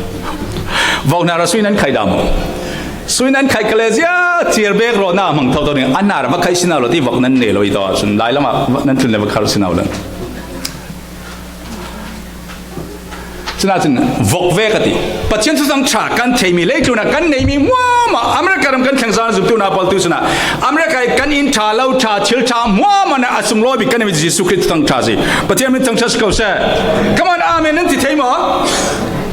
Vok hnar a sui nan khaih dah maw? Sui nan khaih ka le zia ciar bek rawh na hmang thotho ding. An hnar a va khaih si nawn lo ti vok nan nei lo i tawh cun lai lamah nan tlun le va khar si nawn lo. Cun ahcun vok vek a ti. Pathian thuthang ṭha kan theihmi, leitlun ah kan neihmi hmuahhmuah, America ram kan thleng zan zumtu na pawl tu cun ah America i kan inn ṭha, lo ṭha, thil ṭha hmuahhmuah na a sunglawi bik kan neihmi Jesuh Khrih thuthang ṭha si. Pathian min thangṭhat si ko seh. Come on, amen nan ti thei maw?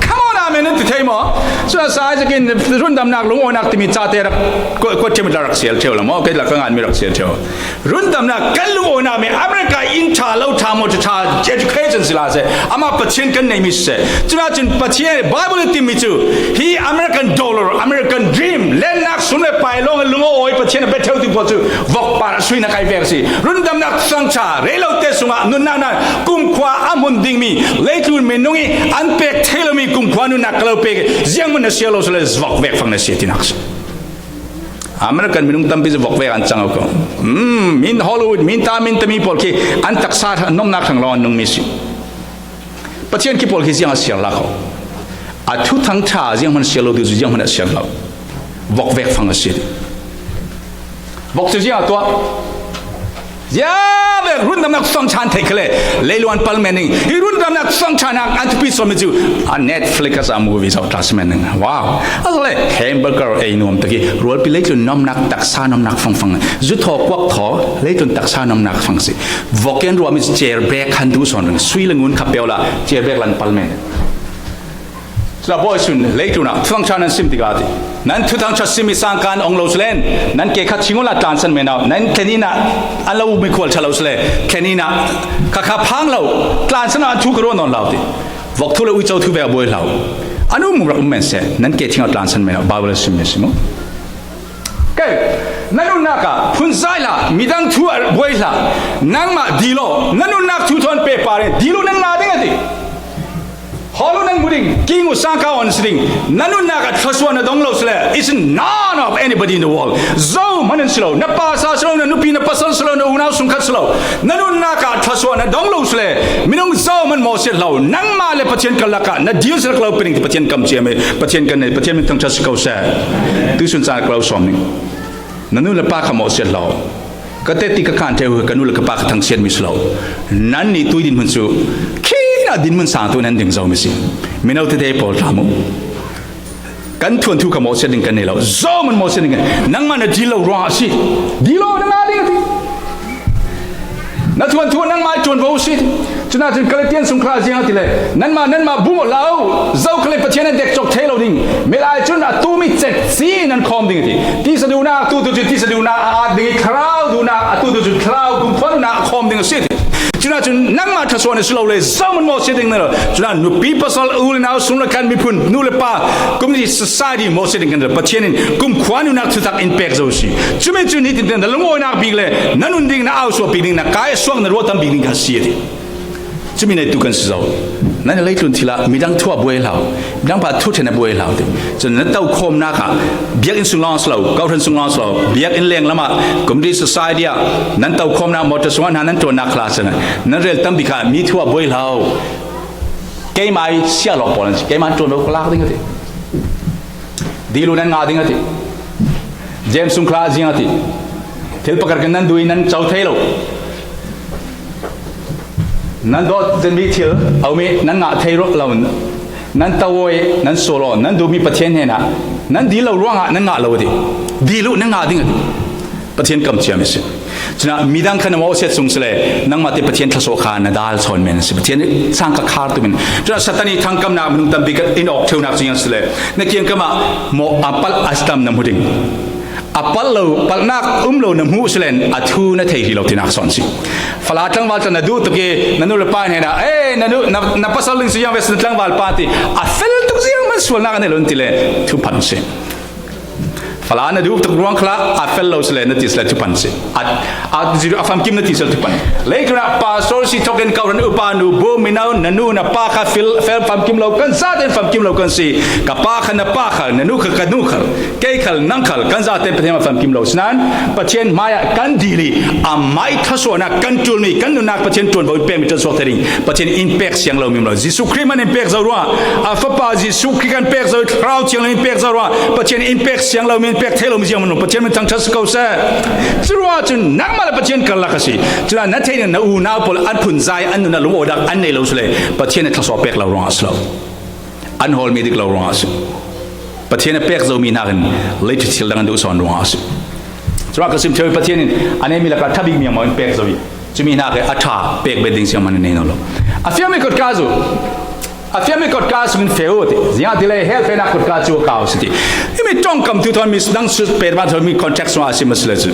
Come on, amen nan ti thei maw? Cun a sa Isaac in rundamnak, lungawinak timi ca te rak kuat, kuat ṭheu, rak sial ṭheu lo maw? Kei la ka nganmi rak sial ṭheu. Rundamnak kan lungawinak mi America inn ṭha, lo ṭha, mawṭaw ṭha, education si lai seh, amah Pathian kan neihmi si seh. Cun ahcun Pathian Bible i timi cu hi American dollar, American dream, lennak sum le pai lawng in lungawi Pathian a bia ṭheu ti pawl cu vok par a sui na kai vek a si. Rundamnak thangṭha rei lo te sungah nunnak nan kumkhua a hmun dingmi leitlun minung i an pek thei lomi kumkhua nunnak ka lo pek i zianghman na siar lo si le vok vek fang na si tinak si. American minung tampi cu vok vek an cang ko. Hmm, min Hollywood, min ta, min tami pawl khi an taksa nomnak hrang lawng an nungmi si. Pathian khi pawl khi ziang a siar hlah ko. A thuthang ṭha zianghman siar lo tu cu zianghman a siar hlah. Vok vek fang a si. Vok cu ziang a tuah. Ziah vek rundamnak thangṭhat theih khal le, leilung an pal men ning. Hi rundamnak thangṭhatnak an thupi sawmi cu a Netflix a movie zoh tla si men ning. Wow. A le hamburger ei nuam tak i rualpi leitlun nomnak taksa nomnak fangfang. Zu thaw kuak thaw leitlun taksa nomnak fang si. Vok in ruahmi cu chair bag khan duh sawn ring. Sui le ngun kha peuh la chair bag lan pal men. Tua bawi sun leitlunah thuthang ṭha nan sim tikah a ti. Nan thuthang ṭha simmi sangkan ong lo selen, nan ke kha thingun la tlansan men au, nan thlenin ah an lo mikhual ṭha lo sele, thlenin ah kha kha phang lo, tlansan ah an thu ka ruah nawn lo ti. Vok thu le uico thu ve a buai hlau. An um rak um men seh, nan ke thing ah tlansan men au, Bible a simmi si mu. Kei, na nunnak ah phunzai hlah, midang thu ah buai hlah, nangmah dil aw, na nunnak thu thawn pehpar in dil uh nan ngah ding a ti. Hawl uh nan hmu ding, king uh sangka awn si ding, na nunnak ah thluasuah na dong lo sile, it's none of anybody in the world. Zohman in si lo, na pasa si lo, na nupi na pasal si lo, na unau sungkhat si lo, na nunnak ah thluasuah na dong lo sile, minung zohman mawhsiat hlah, nangmah le Pathian kal lakah na dil si rak lo pe ding ti Pathian kam ciam e, Pathian kan nei, Pathian min thangṭhat si ko seh. Tuisun caan ka lo sawm ning. Na nu le pa kha mawhsiat hlah. Ka teti ka khan theu ka nu le ka pa ka thangsiat mi si lo. Nannih tui dinhmun cu khinah dinhmun sang tu nan ding zo mi si. Mino tete pawl tla mu. Kan thuanthu kha mawhsiat ding kan nei lo. Zohman mawhsiat ding kan. Nangmah na dil lo ruangah a si. Dil lo na ngah ding a ti. Na thuanthu nangmah i ṭuanvo si. Cunah cun Galatian sungkhla ziang a ti le, nanmah nanmah bum aw hlah u, zo khal in Pathian an dek cawk thei lo ding. Milai cun a tumi cek si nan khawm ding a ti. Tisa duhnak a tutu cu tisa duhnak a at ding i, thlarau duhnak a tutu cu thlarau kumkhua duhnak a khawm ding a si a ti. Cunah cun nangmah thluasuah na si lo le, zohman mawhsiat ding na lo. Cunah nupi pasal u le nau sung le khan miphun nu le pa community society mawhsiat ding kan lo. Pathian in kumkhua nunnak thutak in pek zo si. Cumi cu nitin na lungawinak bik le na nun ding, na ausuah bik ding, na kai a suak, na ruahtam bik ding kha si a ti. Cumi neitu kan si zo. Nan leitlun thil ah midang thu a buai hlau, midang pa thu ṭhen a buai hlau ti. Cun na tokhawmnak ah biakinn sung lawng si lo, kawhhran sung lawng si lo, biakinn lenglam ah, community society ah, nan tokhawmnak motor sungah hna nan ṭuannak khal ah cun nan rel tampi kha mi thu a buai hlau. Keimah i siahlawh pawl an si, keimah ṭuanvo ka lak ding a ti. Dil uh nan ngah ding a ti. James sungkhla ziang a ti. Thil pakhat kan nan duh i nan co thei lo. Nan dawt zenmi thil a um i nan ngah thei rawh lo. Nan to aw i nan sual aw, nan duhmi Pathian hnenah nan dil lo ruangah nan ngah lo a ti. Dil uh nan ngah ding a ti. Pathian kam ciam i si. Cunah midang kha na mawhsiat sung si le, nangmah te Pathian thluasuah kha na dal sawn men a si. Pathian sang ka khar tuk in. Cunah Satan i thangkamnak minung tampi kan in awk ṭheunak cu ziang si le, na kiangkam ah maw a palh a tam na hmu ding. A palh lo, palhnak um lo na hmuh si len a thu na thei hrih lo tinak sawn si. Fala tlangval tla na duh tuk i na nu le pa hnenah, "Eh, na nu, na, na pasal ding si ziang ve si na tlangval pa," ti a fel tuk ziang man sualnak a nei lo in ti le thu phanh si. Fala na duh tuk ruang khalah a fel lo si le na ti si le thuphan si. A, a, a famkim na ti si le thuphan. Leitlun ah pastor si thawkin kawhhran upa nu bu mino na nu na pa kha fel, fel famkim lo kan zate in famkim lo kan si. Ka pa kha na pa kha, na nu kha ka nu kha, kei khal nang khal kan zate in Pathian famkim lo. Sinan Pathian hmaiah kan dil i amah i thluasuahnak kan ṭulmi kan nunnak Pathian ṭuanvo in pekmi ṭuansuak thei ding. Pathian in pek siang lomi um lo. Jesuh Khrih man in pek zo ruangah, a Fapa Jesuh Khrih kan pek zo i Thlarau Thianghlim in pek zo ruangah Pathian in pek siang lomi, in pek thei lomi ziang man lo. Pathian min thangṭhat si ko seh. Curuangah cun nangmah le Pathian karlak a si. Cunah na theih ding na unau pawl an phunzai an nun a lungawdak an nei lo si le Pathian in thluasuah pek lo ruangah a si lo. An hawlmi dik lo ruangah a si. Pathian a pek zomi hnakin leitlun thil dang an duh sawn ruangah a si. Curuangah ka sim ṭheu i Pathian in a neimi lakah ṭha bik miangmau in pek zo i cumi hnakin a ṭha pek bet ding siangman a nei nawn lo. A fiangmi kotka cu, a fiangmi kotka sungin fe u ti. Ziangahtile hell fehnak kotka cu a kau si ti. Himi ṭongkam tu thawn mi dang su pet ban thawn mi context sungah a sim a si le cu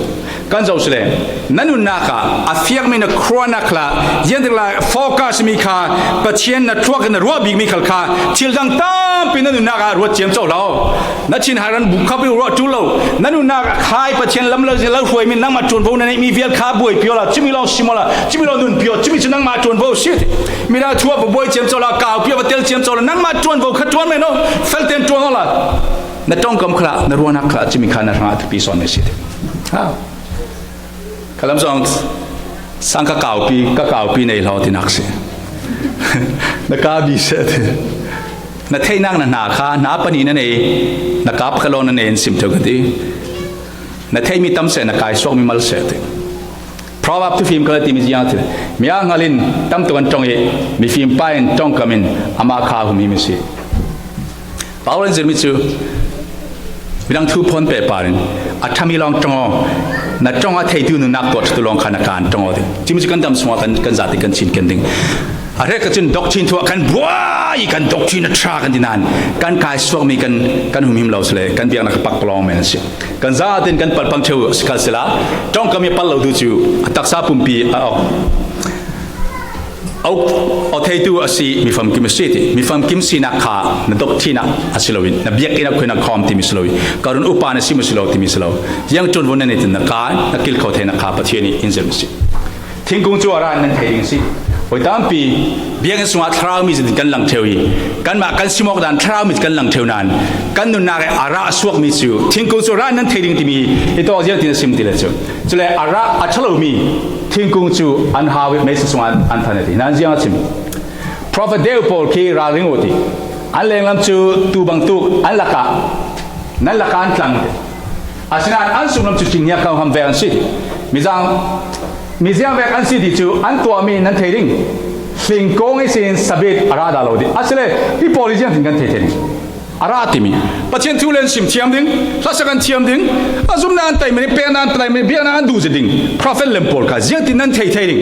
kan zoh si le, na nunnak ah a fiangmi na khuanak hlah, ziantik lai focus mi kha Pathian na thluak in na ruah bikmi khal kha thil dang tampi na nunnak ah ruat ciamco hlah. Na thin hai ran bu khap i ruah ṭul lo. Na nunnak a khai Pathian lam lo, lo hruaimi nangmah ṭuanvo na neihmi vial kha buaipi awla, cumi lawng sim awla, cumi lawng nunpi aw, cumi cu nangmah ṭuanvo si ti. Midang thu a va buai ciamco la, kaupi a va tel ciamco la, nangmah ṭuanvo kha ṭuan men aw, fel tein ṭuan awla. Na ṭongkam khalah, na ruahnak khalah, cumi kha na hrangah thupi sawn men si ti. Ha. Ka lam zong sang ka kaupi, ka kaupi nei hlau tinak si. Na kaupi seh ti. Na theihnak na hna kha, hna pahnih na nei, na kau pakhat lawng na nei in sim ṭheu ka ti. Na theihmi tam seh, na kaisuakmi mal seh ti. Proverb thufim ka la timi ziang ti. Mi aa hngal in tam tuk an ṭong i, mifim pa in ṭongkam in amah kha a hummi mi si. Paul in zirmi cu midang thu phawn pehpar in a ṭhami lawng ṭong aw, na ṭong a theitu nunnak tuah ṭhatu lawng kha na kaan ṭong aw ti. Cumi cu kan dam sungah kan, kan zate kan chin ken ding. A hrek ka cun doctrine thu ah kan buai, kan doctrine a ṭha kan ti nain kan kaisuakmi kan, kan humhim lo si le kan biaknak kha pakpalawng men a si. Kan zaten kan palpang ṭheu a si kha sila, ṭongkam i a pal lo tu cu a taksa pumpi a awk, a uk, a theitu a si, mi famkim a si ti. Mi famkim sinak kha na doctrine ah a si loin, na biakinn a khuinak khawm timi si lo, ka run upa na si maw si lo timi si lo. Ziang ṭuanvo na nei tin na kai, na kilkho theinak kha Pathian i in zirh a si. Thingkung cu a ra in nan thei ding a si. Voi tampi biakinn sungah thlarau mi zin kan lang ṭheu i, kanmah kan simawk dan thlarau mi kan lang ṭheu nain kan nunnak i a ra a suakmi cu thingkung cu a ra in nan thei ding timi hi tawk ziang tin a sim ti le cu. Cule a ra a ṭha lomi thingkung cu an hau i meisa sungah an, an than a ti. Nan ziang a chim. Prophet deu pawl khi ralring uh ti. An lenglam cu tu bangtuk an lakah, nan lakah an tlang ti. Asinain an sunglam cu cinghniak kha ham vek an si ti. Mizang, miziang vek an si ti cu an tuahmi nan thei ding. Hlingkung ihsin sabit a ra dah lo dih. Asile hi pawl hi ziangtin kan thei thei ding. A ra timi Pathian thu le an sim thiam ding, hlasak an thiam ding, a zumnak an taimai ding, peknak an taimai ding, biaknak an duh zet ding. Prophet lem pawl kha ziangtin nan thei thei ding.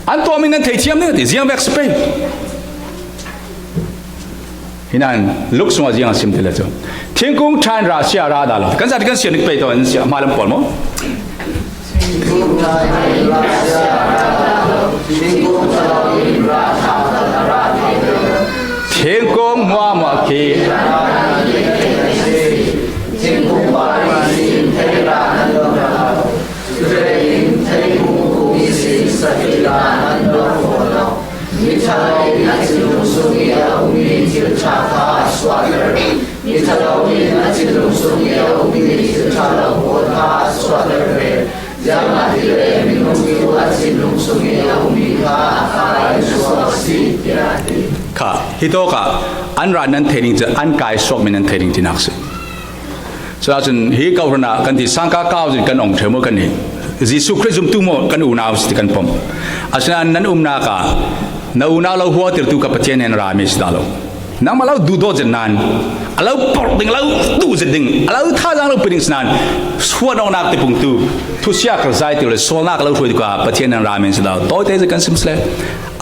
An tuahmi nan thei thiam ding a ti, ziang vek si pei. Hi nain Luk sungah ziang a sim ti le cu thingkung ṭha in ra sia ra dah lo. Kan zat kan sia nik pei tawh an sia hmai lam pawl maw? Thingkung muahmuah khi Kha, hi tawkah an ra nan thei ding cu an kai suakmi nan thei ding tinak si. Culah cun hi kawhhran ah kan ti sangka kau zin kan ong ṭheu maw kan nih? Jesuh Khrih zumtu maw kan unau si ti kan pom. Asinain nan umnak ah na unau lo huatirtu kha Pathian he rami si dah lo. Nangmah lo duhdawt zet nain, a lo porh ding, a lo duh zet ding, a lo thazaang lo pe ding si nain, suan awknak tipungtu, thusia kar zai ti le sualnak a lo hruaitu kha Pathian he rami si dah lo. Tawite zet kan sim si le.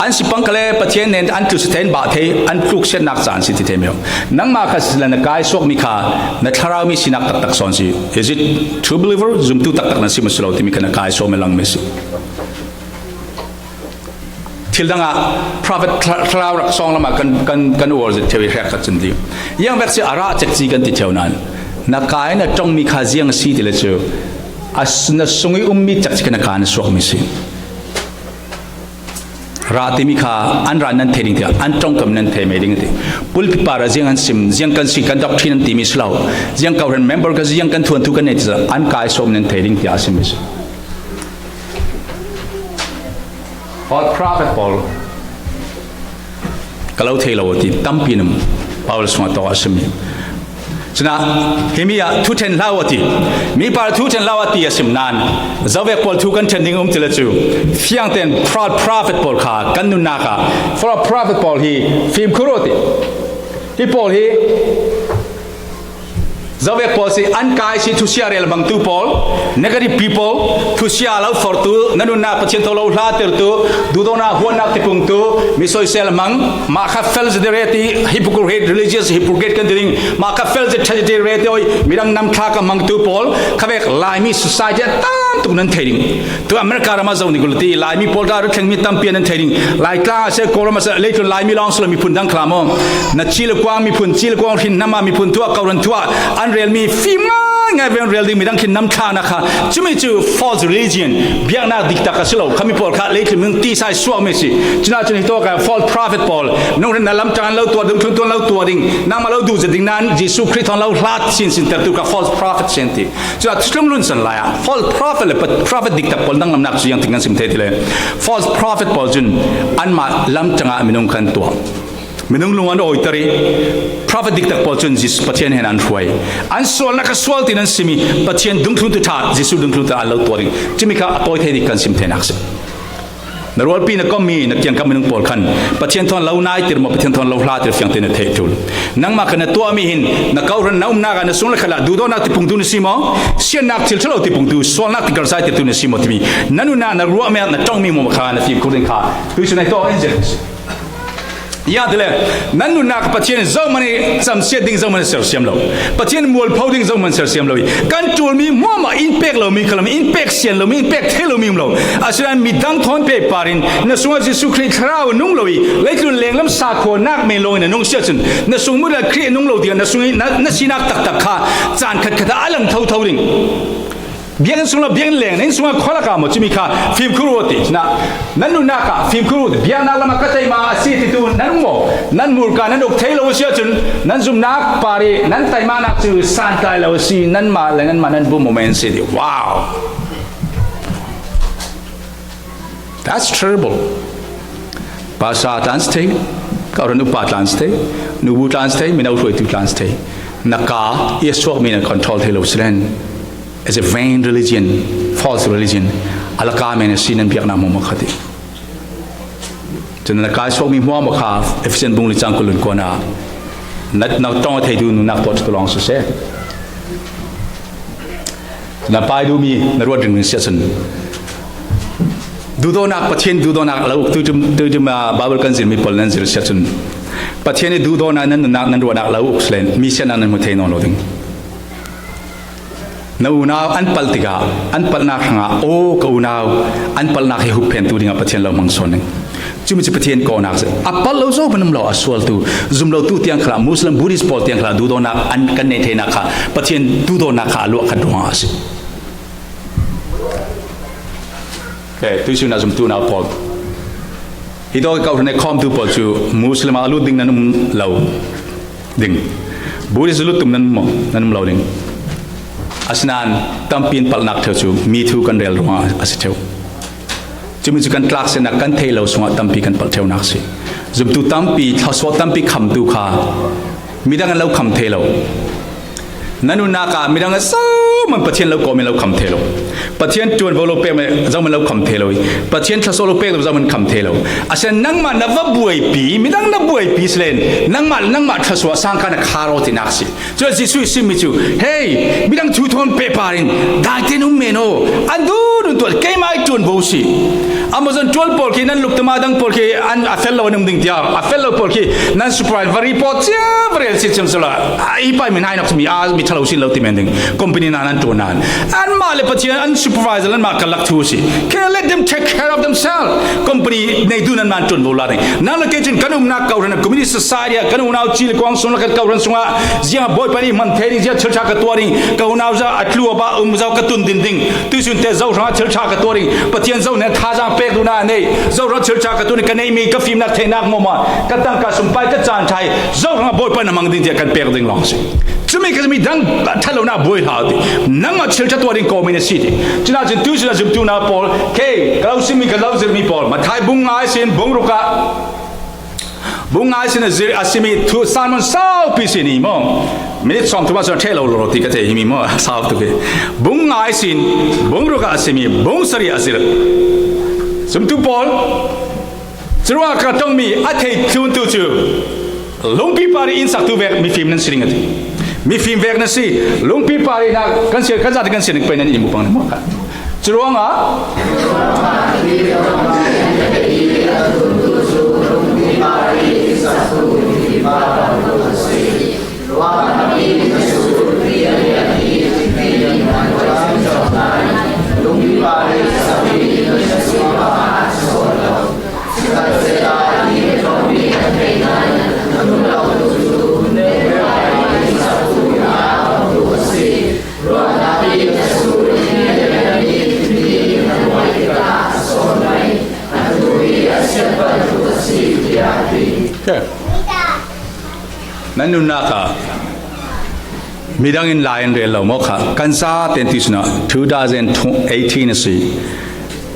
An si pang kha le Pathian nen an tlu si thei, an bah thei, an tluksiatnak caan si ti thei meo. Nangmah kha si le na kai suakmi kha na thlarau mi sinak taktak sawn si. Is it true believer? Zumtu taktak na si maw si lo timi kha na kai suakmi langmi si. Thil dangah prophet thla-, thlarau rak sawng lamah kan, kan, kan uar zet theu i hrek khat cun ti. Ziang vek si a rah cekci kan ti theu nain na kai na ṭongmi kha ziang a si ti le cu a s-, na sung i ummi cekci kha na kai na suakmi si. Rah timi kha an rah nan thei ding tiah an ṭongkam nan thei mai ding a ti. Pulpit par ah ziang an sim, ziang kan si, kan doctrine an timi si lo. Ziang kawhhran member kan si, ziang kan thuanthu kan nei ti an kai sawm nan thei ding tiah a sim mi si. False prophet pawl ka lo thei lo a ti tampi nih Baibal sungah tawk a sim mi. Cun ah, himi ah thu ṭhen hlah u a ti. Mi par thu ṭhen hlah u a ti a sim nain, zovek pawl thu kan ṭhen ding um ti le cu, fiang tein false prophet pawl kha kan nunnak ah false prophet pawl hi fimkhur u a ti. Hi pawl hi zovek pawl si, an kai si, thusia rel hmangtu pawl, negative people, thusia lo forhtu, na nunnak Pathian thaw lo hlatertu, duhdawtnak huatnak tipungtu, mi soisel hmang, mah kha fel zet reti, hypocrite, religious hypocrite kan ti ding, mah kha fel zet ṭha zet reti awi, midang nam thla ka hmangtu pawl, khavek Laimi society a tam tuk nan thei ding. Tu America ram ah zoh ning u ti, Laimi pawl ta rak thlengmi tampi nan thei ding. Laitlang ah si, Kawlram ah si, leitlun Laimi lawng si lo, miphun dang khla maw? Na ci le kuang miphun, ci le kuang hrin hnam ah miphun thu ah, kawhhran thu ah an relmi fim ngaingai ve an rel ding midang hrin hnam thlaknak kha. Cumi cu false religion, biaknak diktak a si lo. Khami pawl kha leitlun minung tisa i suakmi a si. Cun ah cun hi tawk ah false prophet pawl, nung hrin na lam ṭang an lo tuar ding, thlun tuan lo tuar ding, nangmah lo duh zet ding nain Jesuh Khrih thawng lo hlat sinsin tertu kha false prophet sin ti. Cun ah thutlung lunsan lai ah false prophet le pa-, prophet diktak pawl danglamnak cu ziangtin kan sim thei ti le. False prophet pawl cun anmah lam ṭangah minung kan tuah. Minung lung an awiter i prophet diktak pawl cun Jesuh Pathian he an hruai. An sualnak kha sual ti nan sim i Pathian dungthluntu ṭha, Jesuh dungthluntu an lo tuah ding. Cumi kha a tawi thei ding kan sim theinak si. Na rualpi na kom mi, na kiangkam minung pawl khan Pathian thawn lo naitir maw, Pathian thawn lo hlatir fiangte na theih tul. Nangmah kha na tuahmi hin na kohran na umnak ah na sung le khalah duhdawtnak tipung tu na si maw, siatnak thil ṭha lo tipung tu, sualnak tikalsai tirtu na si maw timi, na nunnak na ruahmi ah na ṭongmi maw kha na fimkhur ding kha tuisun ai tawh in zir. Ziangahtile, nan nunnak ah Pathian in zohman i camsiat ding zohman a sersiam lo. Pathian in mualpho ding zohman sersiam lo i, kan ṭulmi hmuahmah in pek lomi kha lo, in pek sian lomi, in pek thei lomi um lo. Asinain midang thawn pei parin na sungah Jesuh Khrih Thlarau a nung lo i, leitlun lenglam sakhuanak men lawngin a nung si ahcun na sung mut ah Khrih a nung lo dingah na sung i na, na sinak taktak kha caan khatkhat ah a lang thotho ding. Biakinn sung le biakinn leng, na inn sungah khualak ah maw cumi kha fimkhur uh ti. Nan nunnak ah fimkhur uh ti. Biaknak lamah ka taima a si titu nan um maw? Nan murka nan uk thei lo a si ahcun nan zumnak par i nan taimanak cu santlai lo a si, nanmah le nanmah nan bum moment si ti. Wow! That's terrible. Pastor tlan si thei, kohran upa tlan si thei, nubu tlan si thei, mino hruaitu tlan si thei. Na ka i a suakmi na control thei lo si len. It's a vain religion, false religion. A laka men a si nan biaknak hmuahmah kha ti. Cun na ka i suakmi hmuahmah kha Efesian bung li cang kul lun kuan ah na, na ṭong a theitu nunnak tuah ṭhatu lawng siseh. Na pai duhmi na ruat ringring si ahcun duhdawtnak, Pathian duhdawtnak lo uk tuiṭum, tuiṭum ah Baibal kan zirmi pawl nan zir si ahcun Pathian i duhdawtnak nan nunnak nan ruahnak lo uk si len mi siatnak nan hmu thei nawn lo ding. Na unau an palh tikah an palhnak hrangah, aw ka unau, an palhnak hi hupphentu dingah Pathian lo hmang sawn ding. Cumi cu Pathian kawhnak si. A palh lo zo hmanh um lo, a sualtu, zum lotu tiang khalah, Muslim, Buddhist pawl tiang khalah duhdawtnak an kan neih theinak kha Pathian duhdawtnak kha a luah khat ruangah a si. Okay, tuisun ah zumtu unau pawl, hi tawk i kohhran i khawmtu pawl cu Muslim ah a lut ding nan um lo ding. Buddhist lut tum nan um, nan um lo ding. Asinain tampi an palhnak ṭheo cu mi thu kan rel ruangah a si ṭheo. Cumi cu kan tlaksetnak kan theih lo sungah tampi kan palh ṭheonak a si. Zumtu tampi, thluasuah tampi khamtu kha midang an lo kham thei lo. Na nunnak ah midang a zohman Pathian lo kawm in lo kham thei lo. Pathian ṭuanvo lo pek zohman lo kham thei lo i, Pathian thluasuah lo pek lo zohman kham thei lo. Asinain nangmah na va buaipi, midang na buaipi si len nangmah le nangmah thluasuah sang kha na khar aw tinak a si. Cun Jesuh i simmi cu, hei, midang thu thawn pehpar in daite in um men aw, an dun dun tuah, keimah i ṭuanvo si. Amazon ṭual pawl khi nan luktum ah dang pawl khi an a fel lo an um ding tiah, a fel lo pawl khi nan supervise va report cia va rel si ciam sala. Ai pai min hai nak mi a mi ṭhalo sin lo ti men ding. Company nan an ṭuan nan. Anmah le Pathian an supervisor anmah kal lak thu si. Can let them take care of themselves. Company neitu nan man ṭuanvo la ding. Nang le kei cun kan umnak kohhran, community society ah kan unau ci le kuang sung le kan kohhran sungah ziang a Bawipa nih hman thei ding, ziang thil ṭha ka tuah ding, ka unau zah a tlu a bah um zau ka tun din ding. Tuisun te Zohrang ah thil ṭha ka tuah ding, Pathian Zoh nih thazaang pek duhnak a nei, Zohrang thil ṭha ka tuah ding, ka neihmi ka fimnak theihnak hmuahmah, ka tangka sumpai ka caan ṭha hi Zohrang ah Bawipa na hmang ding tiah kan pek ding lawng si. Cumi kha midang ṭhalonak buai hlah ti. Nangmah thil ṭha tuah ding kawmin a si ti. Cunah cun tuisun a zumtu na pawl, kei ka lo simmi, ka lo zirmi pawl, Matthai bung nga ihsin bung ruk ah, bung nga ihsin a zir a simi thu sermon saupi si ni maw? Minute sawm thum ah cun a ṭheh lo lo ti ka thei himi maw? Sau tuk hi. Bung nga ihsin bung ruk ah a simi bung sarih a zir. Zumtu pawl, curuangah ka ṭongmi a theih thluntu cu lungpi pari in saktu vek mifim nan si ding a ti. Mifim vek nan si, lungpi pari hna kan si, kan zate kan si ding pei nan in mu pang maw kha. Curuangah Okay. Nan nunnak ah midang in lai an rel lo maw kha? Kan zate tuisun ah two thousand eighteen a si.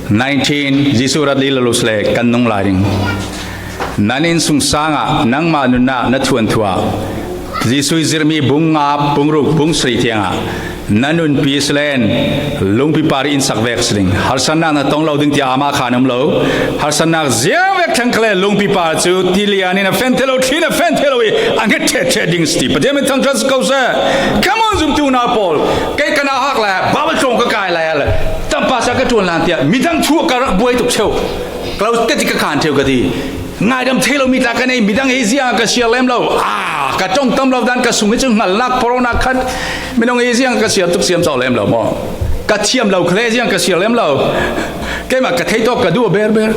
Nineteen, Jesuh rat li lo si le kan nung lai ding. Nan innsungsang ah nangmah nunnak na thuan thu ah Jesuh i zirmi bung nga, bung ruk, bung sarih tiang ah Na nunpi selen lungpi par in sak vek sling. Harsannak na tong lo ding tia ama khan um lo. Harsannak ziang vek thang kale lungpi par cu tilian in a fen thelo, thlin a fen thelo i a nget chet chet ding sti. Pathian min thang thas ko se. Come on, zum tu na pol. Kei kana hak la, Bible tong ka kai la ya la. Tam pa sa ka tuan lan tia. Midang thu ka rak buai tuk cheu. Klau teti ka khan theu ka ti. Ngaidam thei lo mi tla ka nei, midang hi ziang ka siar lem lo. Ah, ka tong tam lo dan ka sung hi cu hngal lak, corona khat. Midang hi ziang ka siar tuk siam cau lem lo maw? Ka thiam lo khle ziang ka siar lem lo. Keimah ka thei tawk ka duh ber ber.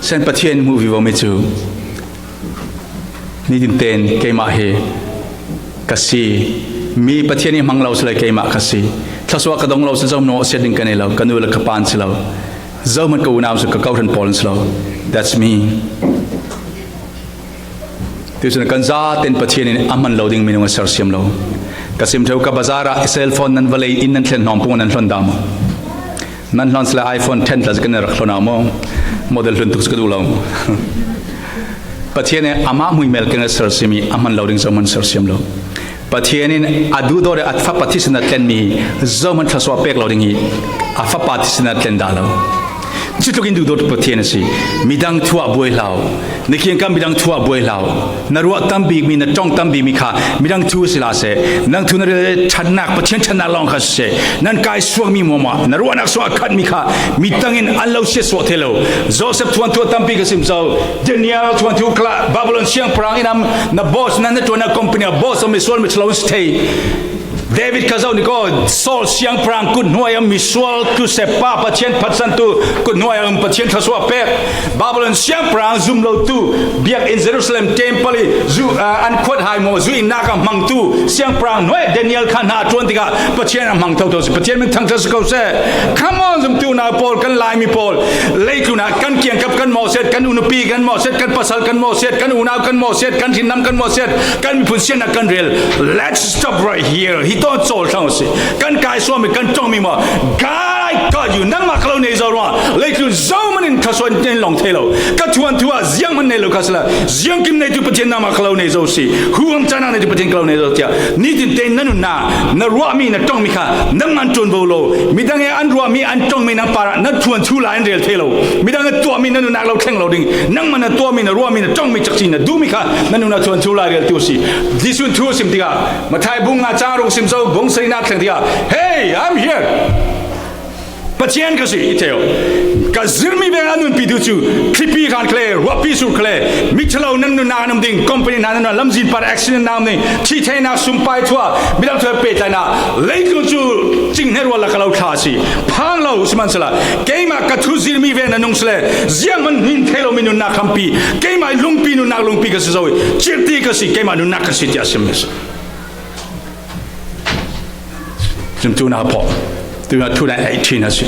Sen Pathian mu vivo mi cu. Nitin ten keimah hi ka si. Mi Pathian i hmang lo si le keimah ka si. Thluasuah ka dong lo si zo nawh siat ding ka nei lo. Ka nu le ka pan si lo. Zohman ka unau si ka kawhran pawl an si lo. That's me. Tuisun kan zaten Pathian in a hman lo ding minung a sersiam lo. Ka sim theu ka bazar ah cell phone nan va lei in nan thlen hnawm pung nan hlon dah maw? Nan hlon si le iPhone ten tla kan rak hlon ah maw? Model hlun tuk si ka duh lo. Pathian in amah hmuimel kan sersiam i a hman lo ding zohman sersiam lo. Pathian in a duhdawt i a fapa thisen a tlenmi hi zohman thluasuah pek lo ding hi, a fapa thisen a tlen dah lo. Cutluk in duhdawt Pathian a si. Midang thu ah buai hlau. Na kiangkam midang thu ah buai hlau. Na ruah tam bikmi, na ṭong tam bikmi kha midang thu si la seh. Nang thu na rel ṭhatnak, Pathian ṭhatnak lawng kha si seh. Nan kai suakmi muahmuah, na ruahnak sungah a khatmi kha midang in an lo siatsuah thei lo. Joseph thuanthu a tampi ka sim zo. Daniel thuanthu kha, Babylon siangpahrang in am na boss, nan na ṭuannak company a boss a misual mi si lo si thei. David kha zoh ni ko, Saul siangpahrang kut hnuai a misual tu sepa Pathian phatsantu kut hnuai a um Pathian thluasuah pek. Babylon siangpahrang zum lo tu biakinn Jerusalem temple i zu, ah, an khuat hai maw zu innak a hmangtu siangpahrang hnuai Daniel kha hna a ṭuan tikah Pathian a hmang thotho si. Pathian min thangṭhat si ko seh. Come on, zumtu unau pawl, kan Laimi pawl. Leitlun ah kan kiangkap kan mawhsiat, kan unupi kan mawhsiat, kan pasal kan mawhsiat, kan unau kan mawhsiat, kan hrinnam kan mawhsiat, kan miphun siatnak kan rel. Let's stop right here. Hi tawh cawl thlang si. Kan kaisuahmi, kan ṭongmi maw? God, I got you. Nangmah ka lo nei zo ruangah leitlun zohman in thluasuah in lawng thei lo. Ka thuanthu ah zianghman nei lo kha si lo. Ziangkim neitu Pathian nangmah ka lo nei zo si. Huham cahnak neitu Pathian ka lo nei zo tiah. Nitin tein na nunnak, na ruahmi, na ṭongmi kha nangmah an ṭuanvo lo. Midang he an ruahmi, an ṭongmi nang parah na thuanthu lai an rel thei lo. Midang he tuahmi na nunnak lo thleng lo ding. Nangmah na tuahmi, na ruahmi, na ṭongmi cakci na duhmi kha na nunnak thuanthu lai rel tu si. Jesuh thu sim tikah, Matthai bung nga cang ruk sim zo, bung sarinak thleng tikah, "Hey, I'm here." Pathian ka si, i thei aw. Ka zirmi veng a nunpi tu cu, thlipi hran khale, ruahpi sur khale, mi ṭhalo nan nunnak an um ding, company hna nan lamzin par accident na um ding, thi theinak sumpai thuah, midang thuah pehtlaihnak, leitlun cu cing hne rual la ka lo thla a si. Phang lo, sihmanhsela, keimah ka thu zirmi veng na nung si le, zianghman hnin thei lo mi nunnak khampi, keimah lungpi nunnak lungpi ka si zo i, cirti ka si, keimah nunnak ka si, tiah a sim mi si. Zumtu na pawh, tu na thu na eighteen a si.